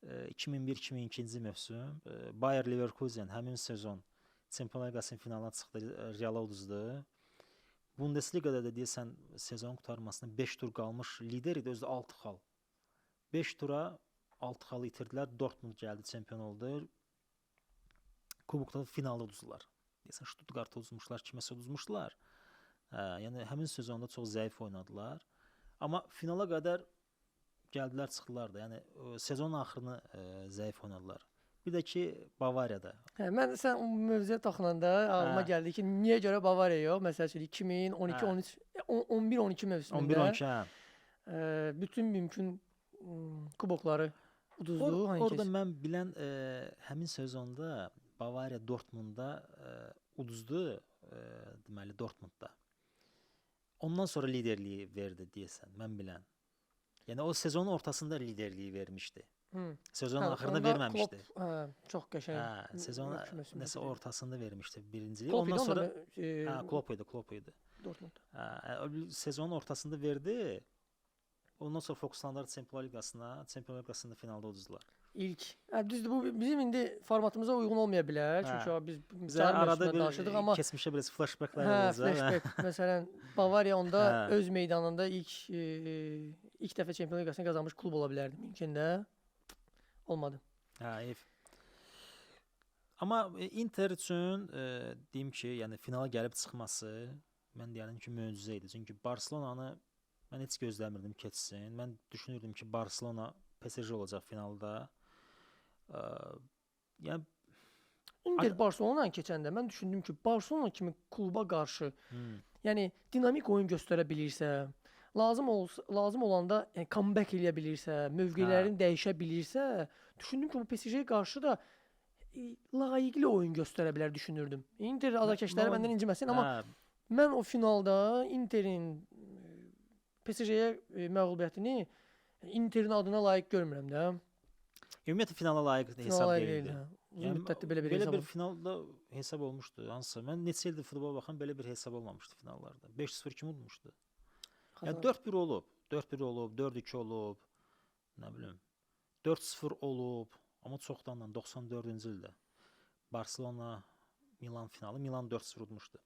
Speaker 2: 2001-2002-ci mövsüm Bayer Leverkusen həmin sezon Çempionlar Liqasının finalına çıxdı, Reala uduzdu. Bundesligada da deyəsən sezon qurtarmasına 5 tur qalmış lider idi, özü də 6 xal. 5 tura 6 xalı itirdilər, Dortmund gəldi, çempion oldu. Kubokda da finalda uduzdular. Deyəsən Stuttgartı uduzmuşlar, kiməsə uduzmuşdular. Yəni həmin sezonda çox zəif oynadılar. Amma finala qədər gəldilər, çıxdılar da. Yəni sezonun axırını zəif oynadılar. Bir də ki Bavariyada.
Speaker 1: Hə, mən sən o mövzuya toxunanda ağlıma gəldi ki, niyə görə Bavariya yox? Məsəl üçün 2012, 13, 11, 12 mövsümündə
Speaker 2: 11-12, hə.
Speaker 1: Bütün mümkün kubokları uduzdu.
Speaker 2: Orada mən bilən həmin sezonda Bavariya Dortmundda uduzdu, deməli Dortmundda. Ondan sonra liderliyi verdi deyəsən, mən bilən. Yəni o sezonun ortasında liderliyi vermişdi. Sezonun axırında verməmişdi.
Speaker 1: Klopp, hə, çox qəşəng.
Speaker 2: Hə, sezonun nəsə ortasında vermişdi birinciliyi.
Speaker 1: Klopp
Speaker 2: Ondan
Speaker 1: idi
Speaker 2: sonra
Speaker 1: onda,
Speaker 2: hə, Klopp idi, Klopp idi.
Speaker 1: Dortmund.
Speaker 2: Hə, sezonun ortasında verdi. Ondan sonra fokuslandılar Çempionlar Liqasına. Çempionlar Liqasında finalda uduzdular.
Speaker 1: İlk. Hə, düzdür, bu bizim indi formatımıza uyğun olmaya bilər. Çünki biz
Speaker 2: Bizə arada bir
Speaker 1: danışırdıq, amma
Speaker 2: keçmişə biraz flashbacklar olacaq.
Speaker 1: Hə, flashback. Məsələn, Bavariya onda öz meydanında ilk dəfə Çempionlar Liqasını qazanmış klub ola bilərdi Münxendə. Olmadı.
Speaker 2: Hə, heyf. Amma Inter üçün deyim ki, yəni finala gəlib çıxması mən deyərdim ki, möcüzə idi. Çünki Barselonanı mən heç gözləmirdim keçsin. Mən düşünürdüm ki, Barselona PSG olacaq finalda. Yəni
Speaker 1: Inter Barselona keçəndə mən düşündüm ki, Barselona kimi kluba qarşı, yəni dinamik oyun göstərə bilirsə, lazım olanda yəni comeback eləyə bilirsə, mövqelərini dəyişə bilirsə, düşündüm ki, bu PSG-yə qarşı da layiqli oyun göstərə bilər düşünürdüm. Inter azarkeşləri məndən inciməsin, amma mən o finalda Interin PSG-yə məğlubiyyətini Interin adına layiq görmürəm də.
Speaker 2: Ümumiyyətlə finala layiq hesab deyildi.
Speaker 1: Uzun
Speaker 2: Yəni,
Speaker 1: müddətdir belə bir
Speaker 2: belə
Speaker 1: hesab
Speaker 2: bir finalda hesab olmuşdu. Hansısa mən neçə ildir futbola baxıram, belə bir hesab olmamışdı finallarda. 5-0 kim udmuşdu? Yəni 4-1 olub, 4-1 olub, 4-2 olub, nə bilim, 4-0 olub, amma çoxdandan 94-cü ildə Barselona Milan finalı, Milan 4-0 udmuşdu.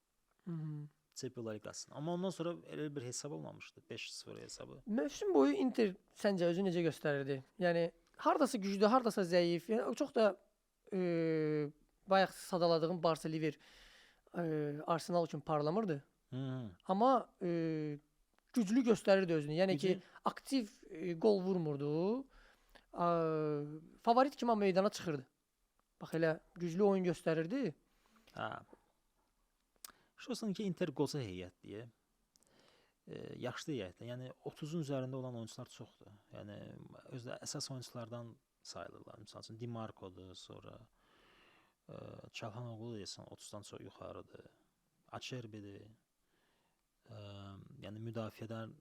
Speaker 2: Çempionlar Liqasını. Amma ondan sonra elə bir hesab olmamışdı, 5-0 hesabı.
Speaker 1: Mövsüm boyu Inter səncə özü necə göstərirdi? Yəni hardasa güclü, hardasa zəif. Yəni çox da bayaq sadaladığım Barsa, Liver, Arsenal üçün parlamırdı. Amma güclü göstərirdi özünü. Yəni ki, aktiv qol vurmurdu. Favorit kimi meydana çıxırdı. Bax elə güclü oyun göstərirdi.
Speaker 2: Hə. Şosun ki, Inter qoca heyət deyə. Yaşlı heyətdir. Yəni 30-un üzərində olan oyunçular çoxdur. Yəni özdə əsas oyunçulardan sayılırlar. Məsəl üçün Di Marco'dur, sonra Çalhanoğlu deyəsən 30-dan çox yuxarıdır. Acerbi'dir. Yəni müdafiədən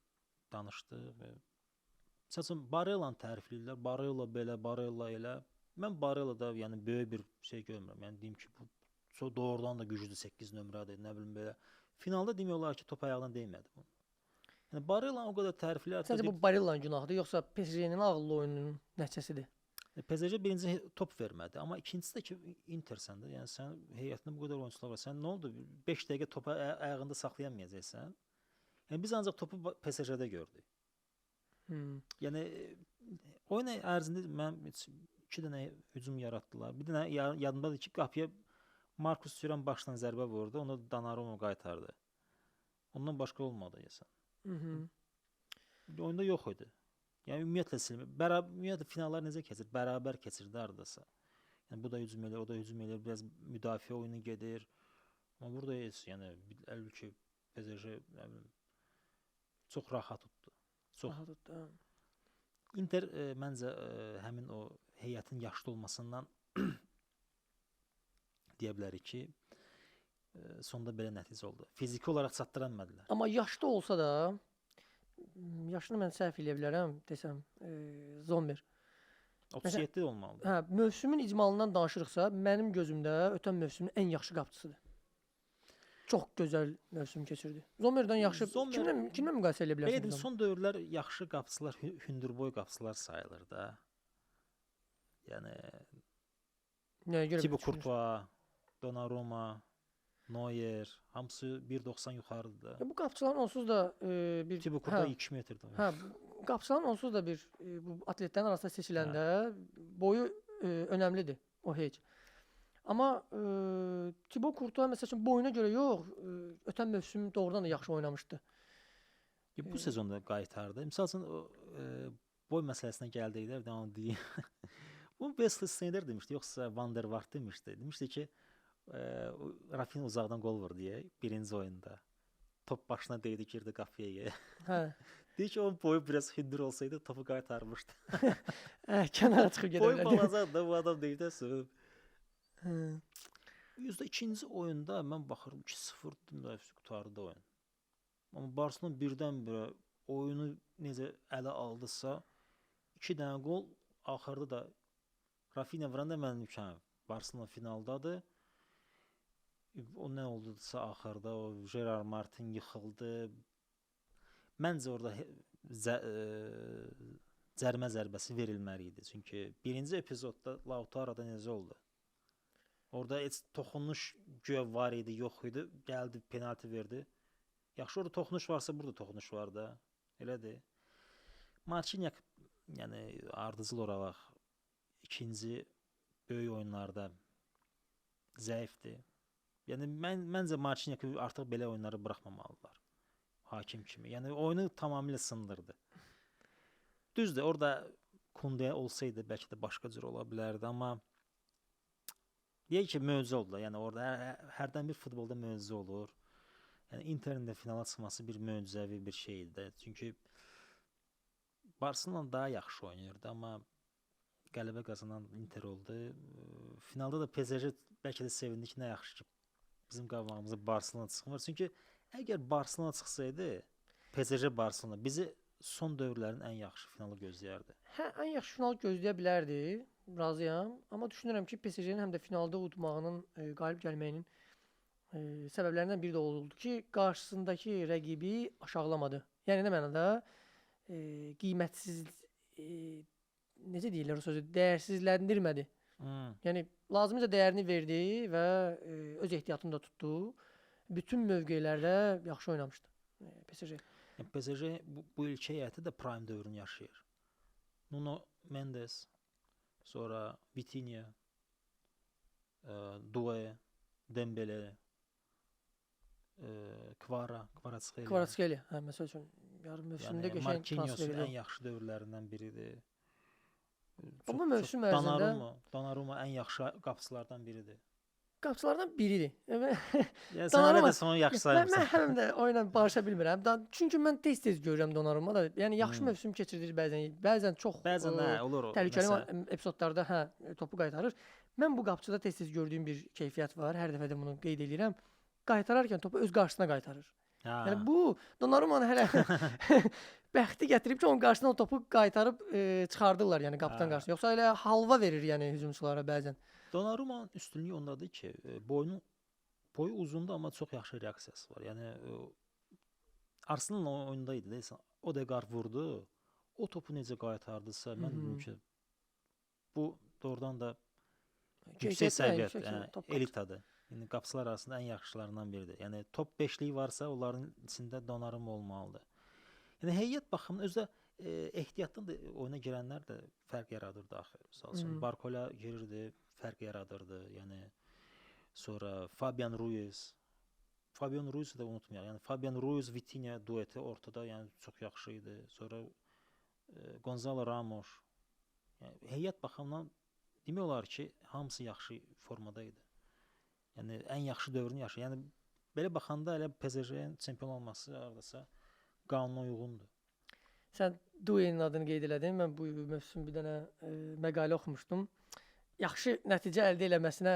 Speaker 2: danışdı. Məsəl üçün Barella'nı tərifləyirlər. Barella belə, Barella elə. Mən Barella'da yəni böyük bir şey görmürəm. Yəni deyim ki, bu çox doğrudan da güclü 8 nömrədir, nə bilim belə. Finalda demək olar ki, top ayağına dəymədi bunu. Yəni Barella o qədər tərifləyir.
Speaker 1: Səncə bu Barella'nın günahıdır, yoxsa PSG-nin ağıllı oyununun nəticəsidir?
Speaker 2: PSG birinci top vermədi, amma ikincisi də ki, Inter səndə. Yəni sən heyətində bu qədər oyunçular var. Sən nə oldu? 5 dəqiqə topu ayağında saxlaya bilməyəcəksən. Yəni biz ancaq topu PSG-də gördük. Yəni oyun ərzində mən 2 dənə hücum yaratdılar. Bir dənə yadımdadır ki, qapıya Marcus Thuram başdan zərbə vurdu, onu Donnarumma qaytardı. Ondan başqa olmadı deyəsən. Oyunda yox idi. Yəni ümumiyyətlə silmir. Ümumiyyətlə finallar necə keçir? Bərabər keçirdi hardasa. Yəni bu da hücum eləyir, o da hücum eləyir, biraz müdafiə oyunu gedir. Amma burada heç, yəni əlbəttə ki, PSG çox rahat utdu. Çox
Speaker 1: rahat utdu.
Speaker 2: Inter məncə həmin o heyətin yaşlı olmasından deyə bilərik ki, sonda belə nəticə oldu. Fiziki olaraq çatdıra bilmədilər.
Speaker 1: Amma yaşlı olsa da, yaşını mən səhv eləyə bilərəm, desəm, Zommer.
Speaker 2: 37 olmalıdır.
Speaker 1: Hə, mövsümün icmalından danışırıqsa, mənim gözümdə ötən mövsümün ən yaxşı qapıcısıdır. Çox gözəl mövsüm keçirdi. Zommerdən yaxşı kimlə müqayisə eləyə bilərsən?
Speaker 2: Belə deyim, son dövrlər yaxşı qapıcılar, hündürboy qapıcılar sayılır da. Yəni
Speaker 1: nəyə görə?
Speaker 2: Thibaut Courtois, Donnarumma, Neuer, hamısı 1.90 yuxarıdır da.
Speaker 1: Bu qapıcıların onsuz da bir
Speaker 2: Thibaut Courtois 2 metrdir.
Speaker 1: Hə, qapıcıların onsuz da bir bu atletlərin arasında seçiləndə boyu önəmlidir o heç. Amma Thibaut Courtois məsəl üçün boyuna görə yox, ötən mövsüm doğrudan da yaxşı oynamışdı.
Speaker 2: Bu sezonda qaytardı. Məsəl üçün boy məsələsinə gəldikdə bir də onu deyim. Bu Wesley Sneijder demişdi, yoxsa Van der Vaart demişdi. Demişdi ki, Rafinha uzaqdan qol vurdu deyə birinci oyunda. Top başına dəydi, girdi qapıya.
Speaker 1: Hə.
Speaker 2: Deyir ki, onun boyu biraz hündür olsaydı topu qaytarmışdı.
Speaker 1: Hə, kənara çıxıb gedə
Speaker 2: Boyu
Speaker 1: bilərdi.
Speaker 2: balacadır da, bu adam deyir də sövüb.
Speaker 1: Hə.
Speaker 2: Yüzdə ikinci oyunda mən baxıram 2-0 qurtardı oyun. Amma Barselona birdən-birə oyunu necə ələ aldısa, 2 dənə qol, axırda da Rafinha vuranda mən dedim ki, Barselona finaldadır. O nə oldusa axırda o Gerard Martin yıxıldı. Məncə orada cərimə zərbəsi verilməli idi. Çünki birinci epizodda Lautaro-da necə oldu? Orada heç toxunuş güya var idi, yox idi. Gəldi, penalti verdi. Yaxşı, orada toxunuş varsa burada toxunuş var da. Elədir. Marciniak, yəni ardıcıl olaraq ikinci böyük oyunlarda zəifdir. Yəni məncə Marciniakı artıq belə oyunları buraxmamalılar. Hakim kimi. Yəni oyunu tamamilə sındırdı. Düzdür, orada Kunde olsaydı bəlkə də başqa cür ola bilərdi, amma deyək ki, möcüzə oldu. Yəni orada hərdən bir futbolda möcüzə olur. Yəni Interin də finala çıxması bir möcüzəvi bir şey idi də. Çünki Barselona daha yaxşı oynayırdı, amma qələbə qazanan Inter oldu. Finalda da PSG bəlkə də sevindi ki, nə yaxşı ki bizim qabağımıza Barselona çıxmır. Çünki əgər Barselona çıxsaydı, PSG Barselona bizi son dövrlərin ən yaxşı finalı gözləyərdi.
Speaker 1: Hə, ən yaxşı final gözləyə bilərdi. Razıyam. Amma düşünürəm ki, PSG-nin həm də finalda udmağının, qalib gəlməyinin səbəblərindən biri də oldu ki, qarşısındakı rəqibi aşağılamadı. Yəni nə mənada qiymətsiz, necə deyirlər o sözü, dəyərsizləndirmədi. Yəni lazımca dəyərini verdi və öz ehtiyatını da tutdu. Bütün mövqelərdə yaxşı oynamışdı PSG.
Speaker 2: Yəni, PSG bu ilk heyəti də prime dövrünü yaşayır. Nuno Mendes, sonra Vitinha, Doué, Dembele, Kvaratskhelia.
Speaker 1: Kvaratskhelia, hə, məsəl üçün yarım mövsümdə
Speaker 2: yəni,
Speaker 1: qəşəng transfer
Speaker 2: Marquinhos'un ən yaxşı dövrlərindən biridir.
Speaker 1: Amma mövsüm ərzində
Speaker 2: Donnarumma ən yaxşı qapıçılardan biridir.
Speaker 1: Qapıçılardan biridir.
Speaker 2: Yəni sən hələ də sonu yaxşı sayırsan.
Speaker 1: Mən həm də oyla barışa bilmirəm. Çünki mən tez-tez görürəm Donnarumma da. Yəni yaxşı mövsüm keçirdir bəzən. Bəzən çox
Speaker 2: bəzən hə, olur o.
Speaker 1: Təhlükəli epizodlarda hə, topu qaytarır. Mən bu qapıçıda tez-tez gördüyüm bir keyfiyyət var. Hər dəfə də bunu qeyd edirəm. Qaytararkən topu öz qarşısına qaytarır.
Speaker 2: Ha.
Speaker 1: Yəni bu Donnarummanı hələ bəxti gətirib ki, onun qarşısına o topu qaytarıb çıxardırlar, yəni qapıdan qarşısına. Yoxsa elə halva verir yəni hücumçulara bəzən.
Speaker 2: Donnarummanın üstünlüyü ondadır ki, boyu uzundur, amma çox yaxşı reaksiyası var. Yəni Arsenal oyunda idi, deyəsən. Odegaard vurdu. O topu necə qaytardısa, mən dedim ki, bu doğrudan da yüksək səviyyədir, yəni elitadır. Yəni qapıçılar arasında ən yaxşılarından biridir. Yəni top 5-liyi varsa, onların içində Donnarumma olmalıdır. Yəni heyət baxımından özü də ehtiyatdan da oyuna girənlər də fərq yaradırdı axı. Məsəl üçün Barcola girirdi, fərq yaradırdı. Yəni sonra Fabian Ruiz. Fabian Ruiz-i də unutmayaq. Yəni Fabian Ruiz Vitinha dueti ortada, yəni çox yaxşı idi. Sonra Gonzalo Ramos. Yəni heyət baxımından demək olar ki, hamısı yaxşı formada idi. Yəni ən yaxşı dövrünü yaşayır. Yəni belə baxanda elə PSG-nin çempion olması hardasa qanuna uyğundur.
Speaker 1: Sən Doué'nin adını qeyd elədin. Mən bu mövsüm bir dənə məqalə oxumuşdum. Yaxşı nəticə əldə eləməsinə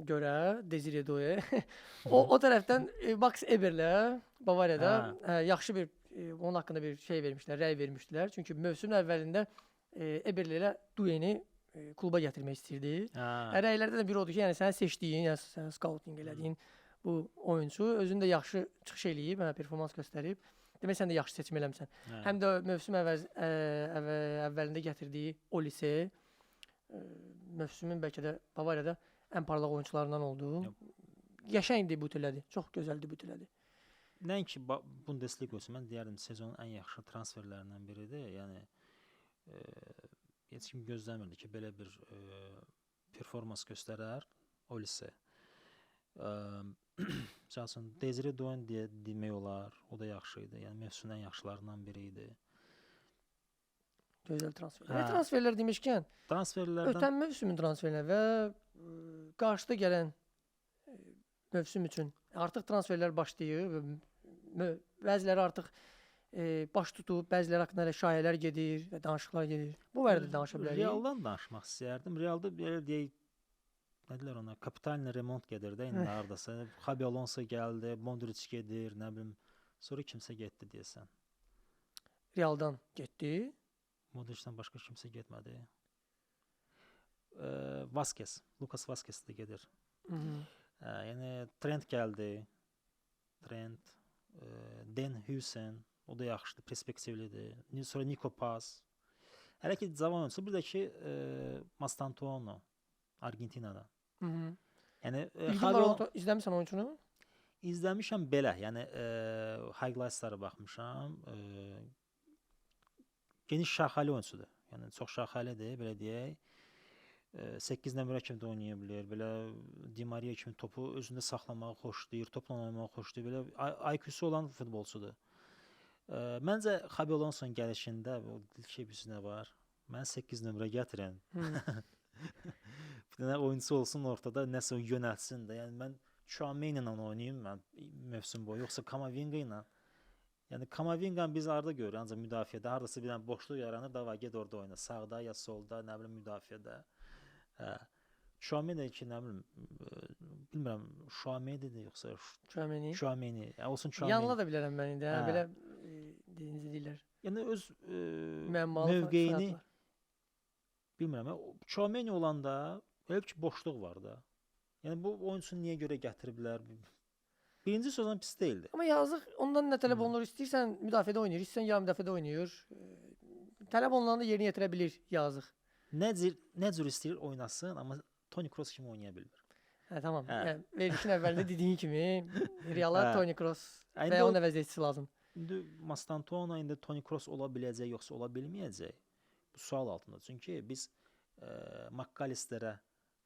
Speaker 1: görə Desiree Doué o tərəfdən Max Eberlə Bavariyada yaxşı bir onun haqqında bir şey vermişlər, rəy vermişdilər. Çünki mövsümün əvvəlində Eberlə ilə Doué'ni kluba gətirmək istəyirdi. Rəylərdə də biri odur ki, yəni sənin seçdiyin, yəni sənin scouting elədiyin bu oyunçu özünü də yaxşı çıxış eləyib, performans göstərib. Demək sən də yaxşı seçim eləmisən. Həm də mövsüm əvvəlində gətirdiyi Olise mövsümün bəlkə də Bavariyada ən parlaq oyunçularından oldu. Qəşəng debüt elədi. Çox gözəl debüt elədi.
Speaker 2: Nəinki Bundesliga olsun, mən deyərdim sezonun ən yaxşı transferlərindən biridir. Yəni heç kim gözləmirdi ki, belə bir performans göstərər Olise. Məsəl üçün Desiree Doué deyə demək olar, o da yaxşı idi. Yəni mövsümün ən yaxşılarından biri idi.
Speaker 1: Gözəl transfer. Hə. Transferlər demişkən,
Speaker 2: transferlərdən
Speaker 1: ötən mövsümün transferləri və qarşıda gələn mövsüm üçün artıq transferlər başlayır. Bəziləri artıq baş tutub, bəziləri haqqında elə şayələr gedir və danışıqlar gedir. Bu barədə danışa bilərik.
Speaker 2: Realdan danışmaq istəyərdim. Realda belə deyək, Nə deyirlər ona? Kapitalni remont gedir də indi hardasa. Xabi Alonso gəldi, Modric gedir, nə bilim. Sonra kimsə getdi deyəsən.
Speaker 1: Realdan getdi.
Speaker 2: Modricdən başqa kimsə getmədi. Vasquez, Lucas Vasquez də gedir.
Speaker 1: Hı -hı.
Speaker 2: Yəni Trent gəldi. Trent, Den Huijsen, o da yaxşıdır, perspektivlidir. Sonra Nico Paz. Hələ ki cavan oyunçu, bir də ki Mastantuono Argentinadan.
Speaker 1: Hı -hı.
Speaker 2: Yəni
Speaker 1: Xabi izləmisən oyunçunu?
Speaker 2: İzləmişəm belə, yəni highlightslara baxmışam. Geniş şaxəli oyunçudur. Yəni çox şaxəlidir, belə deyək. 8 nömrə kimi də oynaya bilər. Belə Di Maria kimi topu özündə saxlamağı xoşlayır, topla oynamağı xoşlayır. Belə IQ-su olan futbolçudur. Məncə Xabi Alonso'nun gəlişində bu şey bir nə var? Mən 8 nömrə gətirən. Bir dənə oyunçu olsun ortada, nəsə yönəltsin də. Yəni mən Tchouaméni ilə oynayım mən mövsüm boyu, yoxsa Kamavinga ilə. Yəni Kamavinganı biz harda görürük? Ancaq müdafiədə hardasa bir dənə boşluq yaranır, davay get orada oyna. Sağda ya solda, nə bilim müdafiədə. Hə. Tchouaméni ki, nə bilim, bilmirəm, Tchouaméni-dir yoxsa
Speaker 1: Tchouaméni.
Speaker 2: Tchouaméni. Yəni olsun Tchouaméni.
Speaker 1: Yanıla da bilərəm mən indi, hə, belə necə deyirlər.
Speaker 2: Yəni öz mövqeyini bilmirəm. Tchouaméni olanda elə ki boşluq var da. Yəni bu oyunçunu niyə görə gətiriblər? Birinci sözdən pis deyildi.
Speaker 1: Amma yazıq ondan nə tələb olunur? İstəyirsən müdafiədə oynayır, istəyirsən yarım müdafiədə oynayır. Tələb olunanı da yerinə yetirə bilir yazıq.
Speaker 2: Nə cür istəyir oynasın, amma Toni Kroos kimi oynaya bilmir.
Speaker 1: Hə, tamam. Hə. Yəni verilişin əvvəlində dediyin kimi Reala Toni Kroos və ya onun əvəzedicisi lazım.
Speaker 2: İndi Mastantuono indi Toni Kroos ola biləcək yoxsa ola bilməyəcək? Bu sual altında. Çünki biz McAllisterə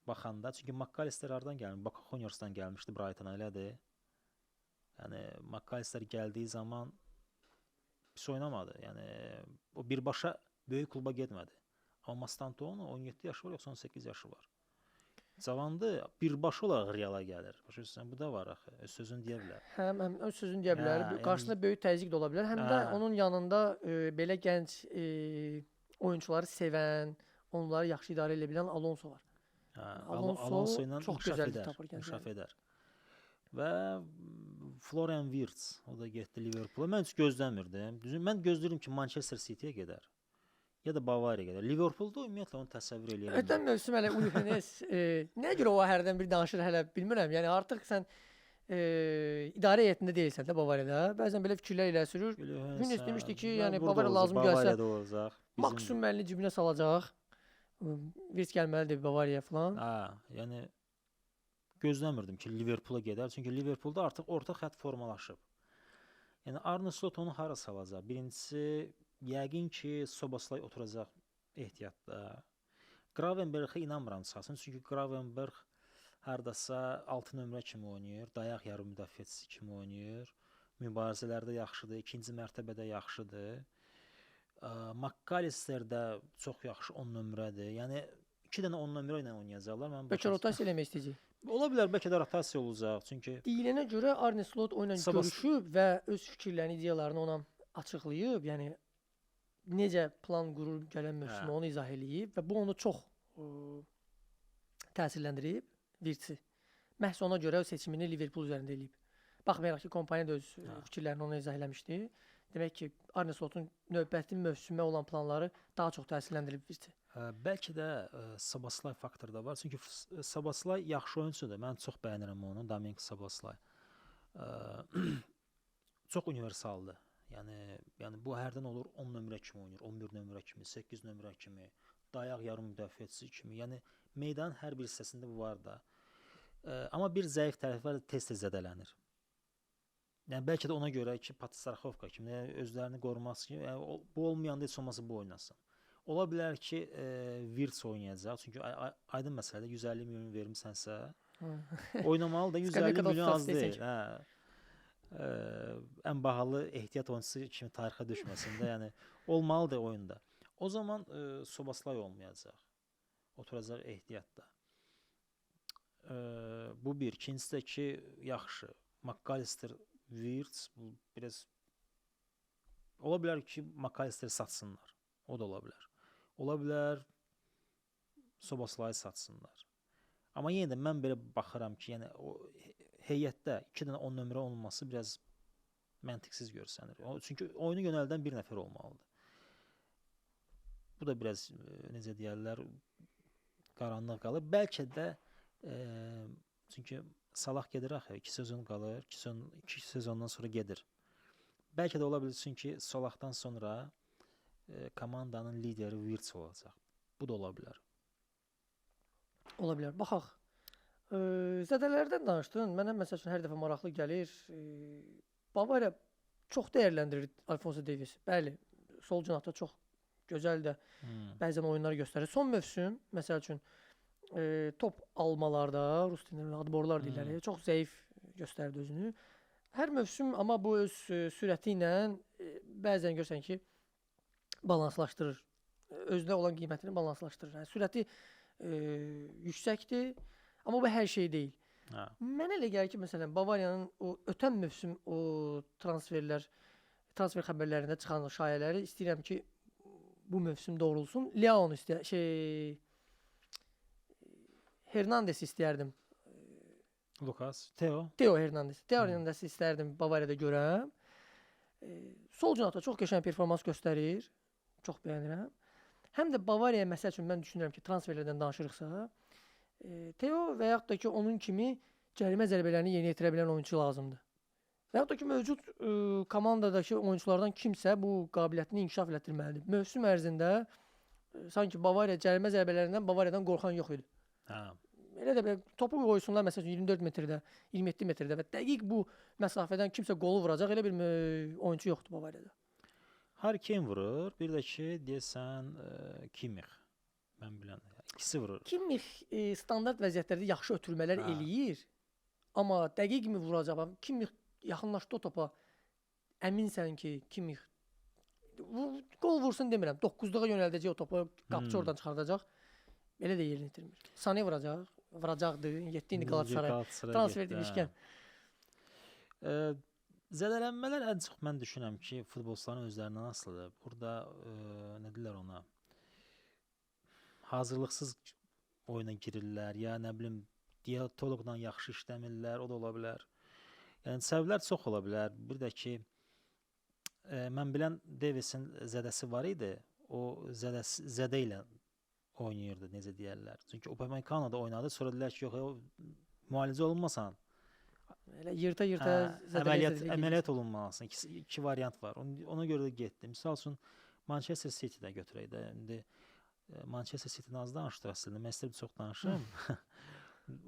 Speaker 2: baxanda, çünki McAllister hardan gəlmiş? Boca Juniors'dan gəlmişdi Brighton-a, elədir. Yəni McAllister gəldiyi zaman pis oynamadı. Yəni o birbaşa böyük kluba getmədi. Amma Mastantuono 17 yaşı var, yoxsa 18 yaşı var. Cavandır, birbaşa olaraq Reala gəlir. Başa düşürsən, bu da var axı. Öz sözünü deyə bilər.
Speaker 1: Həm öz sözünü deyə bilər. Hə, qarşısında böyük təzyiq də ola bilər. Həm də onun yanında belə gənc oyunçuları sevən, onları yaxşı idarə edə bilən Alonso var.
Speaker 2: Hə, Alonso ilə çox gözəl tapır, inkişaf edər. Və Florian Wirtz, o da getdi Liverpool-a. Mən heç gözləmirdim. Düzü, mən gözləyirdim ki, Manchester City-yə gedər. Ya da Bavariya gedər. Liverpool-da ümumiyyətlə onu təsəvvür eləyə bilmirəm.
Speaker 1: Ötən mövsüm hələ Uli Hoeneß nəyə görə o hərdən bir danışır hələ bilmirəm. Yəni artıq sən idarə heyətində deyilsən də Bavariyada. Bəzən belə fikirlər ilə sürür. Hoeneß demişdi ki, yəni Bavariya lazım gəlsə, maksimum əlini cibinə salacaq. Wirtz gəlməlidir Bavariyaya falan.
Speaker 2: Hə, yəni gözləmirdim ki, Liverpool-a gedər. Çünki Liverpool-da artıq orta xətt formalaşıb. Yəni Arne Slot onu hara salacaq? Birincisi, yəqin ki, Soboslay oturacaq ehtiyatda. Gravenbergə inanmıram çıxasın. Çünki Gravenberg hardasa 6 nömrə kimi oynayır, dayaq yarım müdafiəçisi kimi oynayır. Mübarizələrdə yaxşıdır, ikinci mərtəbədə yaxşıdır. McAllister də çox yaxşı 10 nömrədir. Yəni 2 dənə 10 nömrə ilə oynayacaqlar. Mən
Speaker 1: bəlkə rotasiya eləmək istəyəcək.
Speaker 2: Ola bilər, bəlkə də rotasiya olacaq. Çünki
Speaker 1: deyilənə görə Arne Slot oyunla görüşüb və öz fikirlərini, ideyalarını ona açıqlayıb, yəni necə plan qurur gələn mövsümə onu izah eləyib və bu onu çox təsirləndirib Wirtzi. Məhz ona görə seçimini Liverpool üzərində eləyib. Baxmayaraq ki, kompaniya da öz fikirlərini ona izah eləmişdi. Demək ki, Arne Slotun növbəti mövsümə olan planları daha çox təsirləndirib Wirtzi.
Speaker 2: Bəlkə də Soboslay faktoru da var. Çünki Soboslay yaxşı oyunçudur. Mən çox bəyənirəm onu, Dominik Soboslay. Çox universaldır. Yəni bu hərdən olur 10 nömrə kimi oynayır, 11 nömrə kimi, 8 nömrə kimi, dayaq yarım müdafiəçisi kimi. Yəni meydanın hər bir hissəsində bu var da. Amma bir zəif tərəfi var, tez-tez zədələnir. Yəni bəlkə də ona görə ki, Patsarxovka kimi özlərini qorumaq üçün, yəni, bu olmayanda heç olmasa bu oynasın. Ola bilər ki, Wirtz oynayacaq. Çünki aydın məsələdir, 150 milyon vermisənsə, oynamalı da 150 milyon az deyil. Hə. Ən bahalı ehtiyat oyunçusu kimi tarixə düşməsin də, yəni olmalıdır oyunda. O zaman Soboslay olmayacaq. Oturacaq ehtiyatda. Bu bir. İkincisi də ki, yaxşı. McAllister, Wirtz, bu biraz ola bilər ki, McAllister satsınlar. O da ola bilər. Ola bilər Soboslayı satsınlar. Amma yenə də mən belə baxıram ki, yəni o heyətdə 2 dənə 10 nömrə olması biraz məntiqsiz görsənir. Çünki oyunu yönəldən bir nəfər olmalıdır. Bu da biraz necə deyərlər, qaranlıq qalır. Bəlkə də çünki Salah gedir axı, 2 sezon qalır, 2 sezondan sonra gedir. Bəlkə də ola bilsin ki, Salahdan sonra komandanın lideri Wirtz olacaq. Bu da ola bilər.
Speaker 1: Ola bilər. Baxaq. Zədələrdən danışdın. Mənə məsəl üçün hər dəfə maraqlı gəlir. Bavariya çox dəyərləndirir Alfonso Davies. Bəli, sol cinahda çox gözəl də bəzən oyunlar göstərir. Son mövsüm, məsəl üçün, top almalarda, rus dilində adborlar deyirlər, çox zəif göstərdi özünü. Hər mövsüm amma bu öz sürəti ilə bəzən görsən ki, balanslaşdırır. Özünə olan qiymətini balanslaşdırır. Yəni, sürəti yüksəkdir, amma bu hər şey deyil.
Speaker 2: Hə.
Speaker 1: Mənə elə gəlir ki, məsələn, Bavariyanın o ötən mövsüm o transfer xəbərlərində çıxan şayələri istəyirəm ki, bu mövsüm doğrulsun. Leon Hernandez istəyərdim.
Speaker 2: Lucas, Theo.
Speaker 1: Theo Hernandez. Theo Hernandez istərdim Bavariyada görəm. Sol cinahda çox qəşəng performans göstərir. Çox bəyənirəm. Həm də Bavariyaya məsəl üçün mən düşünürəm ki, transferlərdən danışırıqsa, Theo və yaxud da ki, onun kimi cərimə zərbələrini yerinə yetirə bilən oyunçu lazımdır. Və yaxud da ki, mövcud komandadakı oyunçulardan kimsə bu qabiliyyətini inkişaf elətdirməlidir. Mövsüm ərzində sanki Bavariya cərimə zərbələrindən Bavariyadan qorxan yox idi.
Speaker 2: Hə.
Speaker 1: Elə də belə topu qoysunlar məsəl üçün 24 metrdə, 27 metrdə və dəqiq bu məsafədən kimsə qolu vuracaq, elə bir oyunçu yoxdur Bavariyada.
Speaker 2: Harry Kane vurur, bir də ki, deyəsən Kimmich. Mən bilən, ikisi vurur.
Speaker 1: Kimmich standart vəziyyətlərdə yaxşı ötürmələr eləyir, amma dəqiqmi vuracaq? Kimmich yaxınlaşdı o topa, əminsən ki, Kimmich qol vursun demirəm, 9-luğa yönəldəcək o topu, qapçı oradan çıxardacaq. Belə də yerini itirmir. Sane vuracaq, vuracaqdı, getdi indi Galatasaray. Transfer demişkən.
Speaker 2: Zədələnmələr ən çox mən düşünürəm ki, futbolçuların özlərindən asılıdır. Burada nə deyirlər ona? Hazırlıqsız oyuna girirlər, ya nə bilim, diyetoloqla yaxşı işləmirlər, o da ola bilər. Yəni səbəblər çox ola bilər. Bir də ki, mən bilən Davies'in zədəsi var idi. O zədə ilə oynayırdı, necə deyərlər. Çünki Upamecano da oynadı, sonra dedilər ki, yox, müalicə olunmasan,
Speaker 1: elə yırta-yırta
Speaker 2: əməliyyat olunmalısın. İki variant var. Ona görə də getdi. Misal üçün, Manchester City-də götürək də. İndi Manchester City-dən az danışdıq əslində. Mən istəyirəm çox danışım.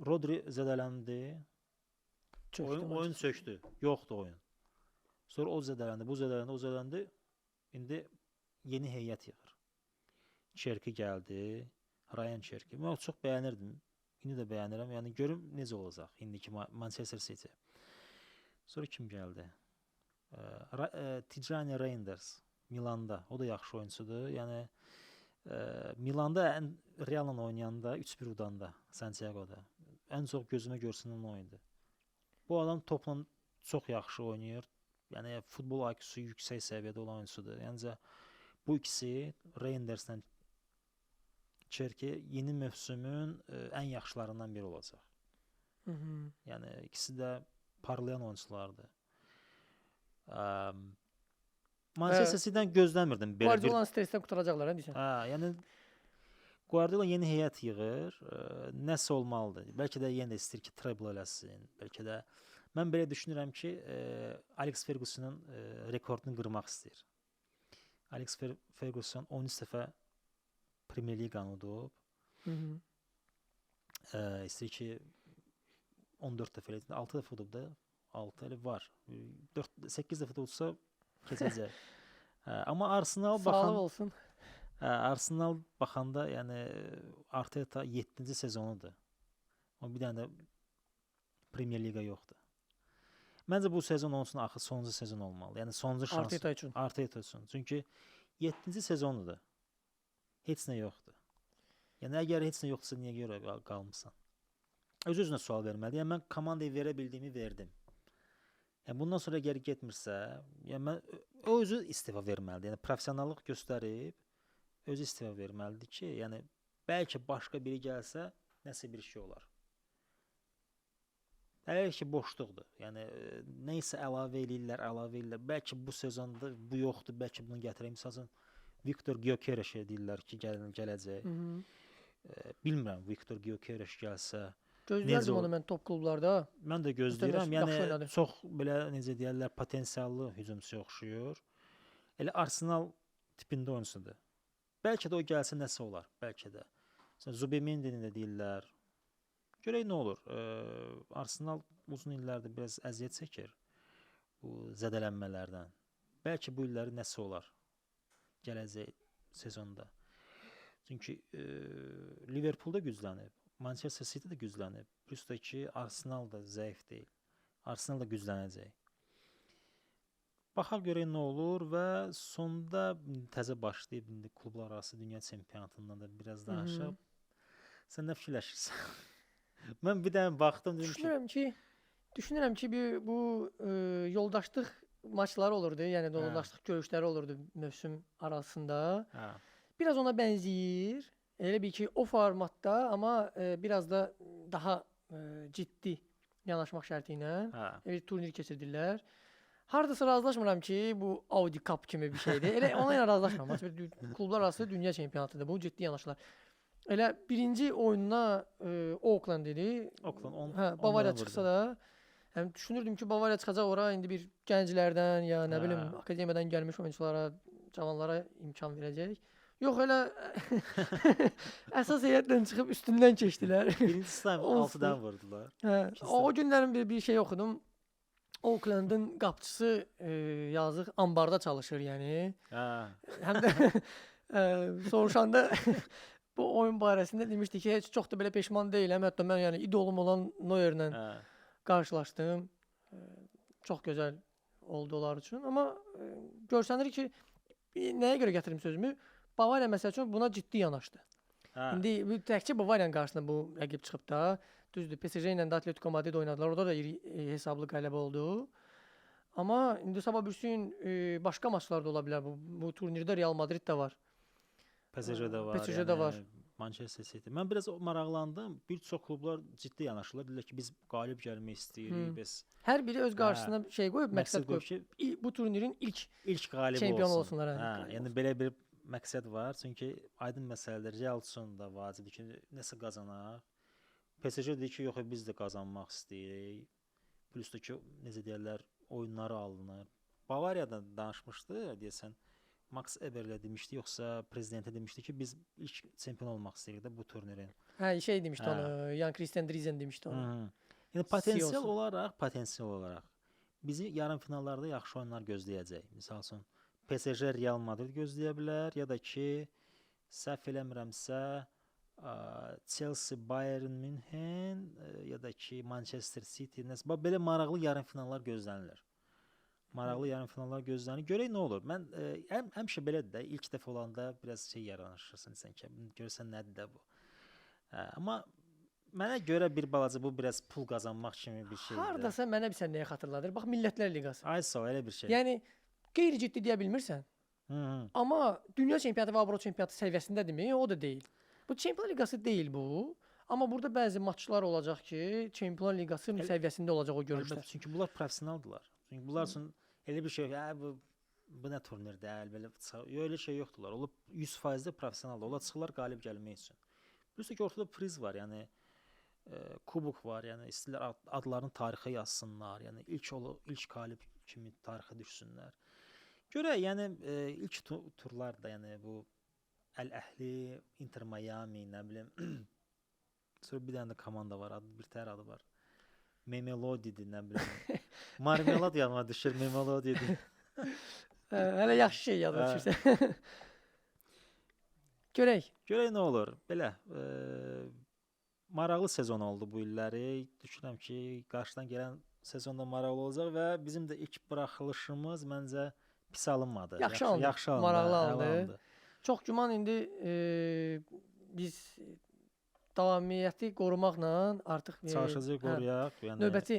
Speaker 2: Rodri zədələndi. Oyun sökdü. Yoxdur oyun. Sonra o zədələndi, bu zədələndi, o zədələndi. İndi yeni heyət yığır. Çerki gəldi. Ryan Çerki. Mən çox bəyənirdim. İndi də bəyənirəm. Yəni görüm necə olacaq indiki Manchester City. Sonra kim gəldi? Tijani Reinders Milanda. O da yaxşı oyunçudur. Yəni Milanda Real'la oynayanda 3-1 udanda Santiago'da. Ən çox gözümə görsünən oyundur. Bu adam topla çox yaxşı oynayır. Yəni futbol IQ-su yüksək səviyyədə olan oyunçudur. Yəni bu ikisi Reinderslə Çerki yeni mövsümün ən yaxşılarından biri olacaq. Yəni ikisi də parlayan oyunçulardır. Manchester City-dən gözləmirdim belə bir.
Speaker 1: Guardiola stressdən qurtaracaqlar, hə deyirsən?
Speaker 2: Hə, yəni Guardiola yeni heyət yığır, nəsə olmalıdır. Bəlkə də yenə də istəyir ki, treble eləsin. Bəlkə də mən belə düşünürəm ki, Alex Fergusonun rekordunu qırmaq istəyir. Alex Ferguson 13 dəfə Premier Liqanı udub. İstəyir ki, 14 dəfə elə, 6 dəfə udub da, 6 elə var. 8 dəfə də udsa keçəcək. Amma Arsenal baxan,
Speaker 1: sağlıq olsun.
Speaker 2: Arsenal baxanda, yəni Arteta 7-ci sezonudur. Amma bir dənə də Premier Liqa yoxdur. Məncə bu sezon onun üçün axı sonuncu sezon olmalı. Yəni sonuncu şans
Speaker 1: Arteta üçün.
Speaker 2: Arteta üçün. Çünki 7-ci sezonudur. Heç nə yoxdur. Yəni əgər heç nə yoxdursa niyə görə qalmısan? Öz-özünə sual verməlidir. Yəni mən komandaya verə bildiyimi verdim. Yəni bundan sonra əgər getmirsə, yəni mən o özü istifa verməlidir. Yəni professionallıq göstərib özü istifa verməlidir ki, yəni bəlkə başqa biri gəlsə nəsə bir şey olar. Hələ ki boşluqdur. Yəni nə isə əlavə eləyirlər, əlavə eləyirlər. Bəlkə bu sezonda bu yoxdur, bəlkə bunu gətirək. Məsəl üçün Viktor Gyökeres deyirlər ki, gələcək.
Speaker 1: Hı -hı.
Speaker 2: Bilmirəm Viktor Gyökeres gəlsə
Speaker 1: gözləyirdim onu mən top klublarda.
Speaker 2: Mən də gözləyirəm. Yəni çox belə necə deyirlər, potensiallı hücumçuya oxşuyur. Elə Arsenal tipində oyunçudur. Bəlkə də o gəlsə nəsə olar, bəlkə də. Məsələn, Zubimendini də deyirlər. Görək nə olur. Arsenal uzun illərdir biraz əziyyət çəkir bu zədələnmələrdən. Bəlkə bu illəri nəsə olar gələcək sezonda. Çünki Liverpool da güclənib, Manchester City də güclənib. Plus da ki, Arsenal da zəif deyil. Arsenal da güclənəcək. Baxaq görək nə olur və sonda təzə başlayıb indi klublar arası dünya çempionatından da biraz danışaq. Sən nə fikirləşirsən? Mən bir dənə baxdım, dedim
Speaker 1: ki, düşünürəm ki, bir bu yoldaşlıq maçları olurdu, yəni yoldaşlıq görüşləri olurdu mövsüm arasında.
Speaker 2: Hə.
Speaker 1: Biraz ona bənzəyir. Elə bil ki, o formatda, amma biraz da daha ciddi yanaşmaq şərti ilə bir turnir keçirdirlər. Hardasa razılaşmıram ki, bu Audi Cup kimi bir şeydir. Elə ona ilə razılaşmıram. Bir klublar arası dünya çempionatıdır. Bu ciddi yanaşırlar. Elə birinci oyununa Oakland idi.
Speaker 2: Oakland 10.
Speaker 1: Hə, Bavariya çıxsa da, həm düşünürdüm ki, Bavariya çıxacaq ora indi bir gənclərdən ya nə bilim akademiyadan gəlmiş oyunçulara, cavanlara imkan verəcək. Yox, elə əsas heyətlə çıxıb üstündən keçdilər.
Speaker 2: Birinci sayım 6-dan vurdular.
Speaker 1: Hə, o günlərin bir şey oxudum. Oakland'ın qapıçısı yazıq ambarda çalışır, yəni.
Speaker 2: Hə.
Speaker 1: Həm də soruşanda bu oyun barəsində demişdi ki, heç çox da belə peşman deyiləm. Hətta mən yəni idolum olan Neuerlə qarşılaşdım. Çox gözəl oldu onlar üçün. Amma görsənir ki, nəyə görə gətirim sözümü? Bavariya məsəl üçün buna ciddi yanaşdı.
Speaker 2: Hə.
Speaker 1: İndi təkcə Bavariyanın qarşısına bu rəqib çıxıb da. Düzdür, PSG ilə də Atletico Madrid oynadılar. Orada da iri hesablı qələbə oldu. Amma indi sabah bürsün başqa maçlar da ola bilər. Bu turnirdə Real Madrid də var.
Speaker 2: PSG də var.
Speaker 1: PSG də var.
Speaker 2: Manchester City. Mən biraz maraqlandım. Bir çox klublar ciddi yanaşırlar. Deyirlər ki, biz qalib gəlmək istəyirik. Biz
Speaker 1: hər biri öz qarşısına şey qoyub, məqsəd qoyub ki, bu turnirin ilk
Speaker 2: qalibi
Speaker 1: çempion olsunlar.
Speaker 2: Hə, yəni belə bir məqsəd var. Çünki aydın məsələdir. Real üçün də vacibdir ki, nəsə qazanaq. PSG deyir ki, yox, biz də qazanmaq istəyirik. Plus da ki, necə deyirlər, oyunları alınır. Bavariyadan danışmışdı, deyəsən. Max Eberlə demişdi, yoxsa prezidentə demişdi ki, biz ilk çempion olmaq istəyirik də bu turnirin.
Speaker 1: Hə, şey demişdi onu, Jan Christian Driesen demişdi onu.
Speaker 2: Yəni potensial olaraq bizi yarım finallarda yaxşı oyunlar gözləyəcək. Misal üçün PSG Real Madrid gözləyə bilər, ya da ki, səhv eləmirəmsə Chelsea Bayern Münhen ya da ki Manchester City, nəsə bax belə maraqlı yarım finallar gözlənilir. Maraqlı yarım finallar gözlənilir. Görək nə olur. Mən həmişə belədir də, ilk dəfə olanda biraz şey yaranışırsan sən ki, görsən nədir də bu. Amma mənə görə bir balaca bu biraz pul qazanmaq kimi bir şeydir.
Speaker 1: Hardasa mənə bir sən nəyi xatırladır? Bax Millətlər Liqası.
Speaker 2: Ay sağ ol, elə bir şey.
Speaker 1: Yəni qeyri-ciddi deyə bilmirsən.
Speaker 2: Hı.
Speaker 1: Amma dünya çempionatı və Avropa çempionatı səviyyəsindədirmi? O da deyil. Bu Çempionlar Liqası deyil bu. Amma burada bəzi maçlar olacaq ki, Çempionlar Liqası səviyyəsində olacaq o görüşlər.
Speaker 2: Əlbəttə, çünki bunlar professionaldılar. Çünki bunlar üçün elə bir şey, bu nə turnir deyil, belə yox, elə şey yoxdurlar. Onlar 100% də professionaldır. Onlar çıxırlar qalib gəlmək üçün. Plus ki, ortada priz var, yəni kubok var, yəni istəyirlər adlarını tarixə yazsınlar, yəni ilk qalib kimi tarixə düşsünlər. Görək, yəni ilk turlarda, yəni bu Əl-Əhli, Inter Miami, nə bilim. Sonra bir dənə də komanda var, adı, bir tər adı var. Memelodidir, nə bilim. Marmelad yadıma düşür, Memelodidir.
Speaker 1: Hələ yaxşı şey yadıma düşürsə. Görək.
Speaker 2: Görək nə olur. Belə, maraqlı sezon oldu bu illəri. Düşünürəm ki, qarşıdan gələn sezonda maraqlı olacaq və bizim də ilk buraxılışımız məncə pis alınmadı.
Speaker 1: Yaxşı alındı.
Speaker 2: Yaxşı alındı.
Speaker 1: Maraqlı alındı. Çox güman indi biz davamiyyəti qorumaqla artıq
Speaker 2: çalışacağıq, qoruyaq. Yəni
Speaker 1: növbəti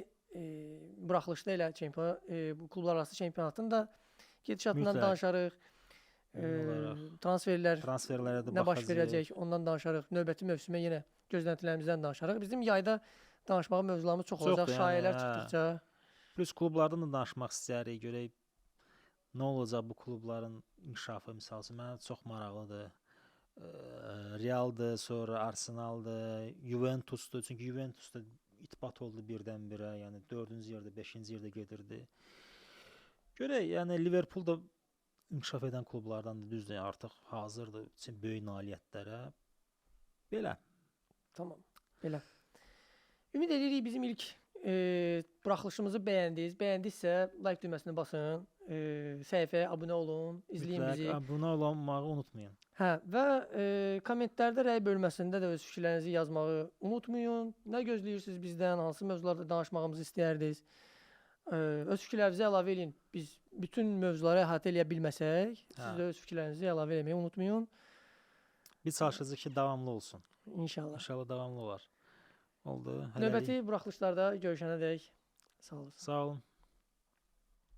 Speaker 1: buraxılışda elə bu klublar arası çempionatın da gedişatından danışarıq. Transferlərə də nə baş verəcək, ondan danışarıq. Növbəti mövsümə yenə gözləntilərimizdən danışarıq. Bizim yayda Danışmağa mövzularımız çox olacaq,
Speaker 2: Çoxdur, yəni,
Speaker 1: şayələr
Speaker 2: hə.
Speaker 1: çıxdıqca.
Speaker 2: Plus klublardan da danışmaq istəyirik. Görək nə olacaq bu klubların inkişafı misal üçün mənə çox maraqlıdır. Realdır, sonra Arsenaldır, Juventusdur. Çünki Juventus da itbat oldu birdən-birə. Yəni 4-cü yerdə, 5-ci yerdə gedirdi. Görək, yəni Liverpool da inkişaf edən klublardandır, düzdür, artıq hazırdır üçün böyük nailiyyətlərə. Belə.
Speaker 1: Tamam. Belə. Ümid edirik bizim ilk buraxılışımızı bəyəndiniz. Bəyəndinizsə like düyməsini basın, səhifəyə abunə olun, izləyin
Speaker 2: Mütləq
Speaker 1: bizi.
Speaker 2: abunə olmağı unutmayın.
Speaker 1: Hə, və kommentlərdə rəy bölməsində də öz fikirlərinizi yazmağı unutmayın. Nə gözləyirsiniz bizdən, hansı mövzularda danışmağımızı istəyərdiniz? Öz fikirlərinizi əlavə eləyin. Biz bütün mövzuları əhatə eləyə bilməsək, siz
Speaker 2: Hə.
Speaker 1: də öz fikirlərinizi əlavə eləməyi unutmayın.
Speaker 2: Biz çalışacağıq ki, davamlı olsun.
Speaker 1: İnşallah.
Speaker 2: İnşallah davamlı olar. Oldu. Hələlik.
Speaker 1: Növbəti buraxılışlarda görüşənədək sağ olun.
Speaker 2: Sağ olun.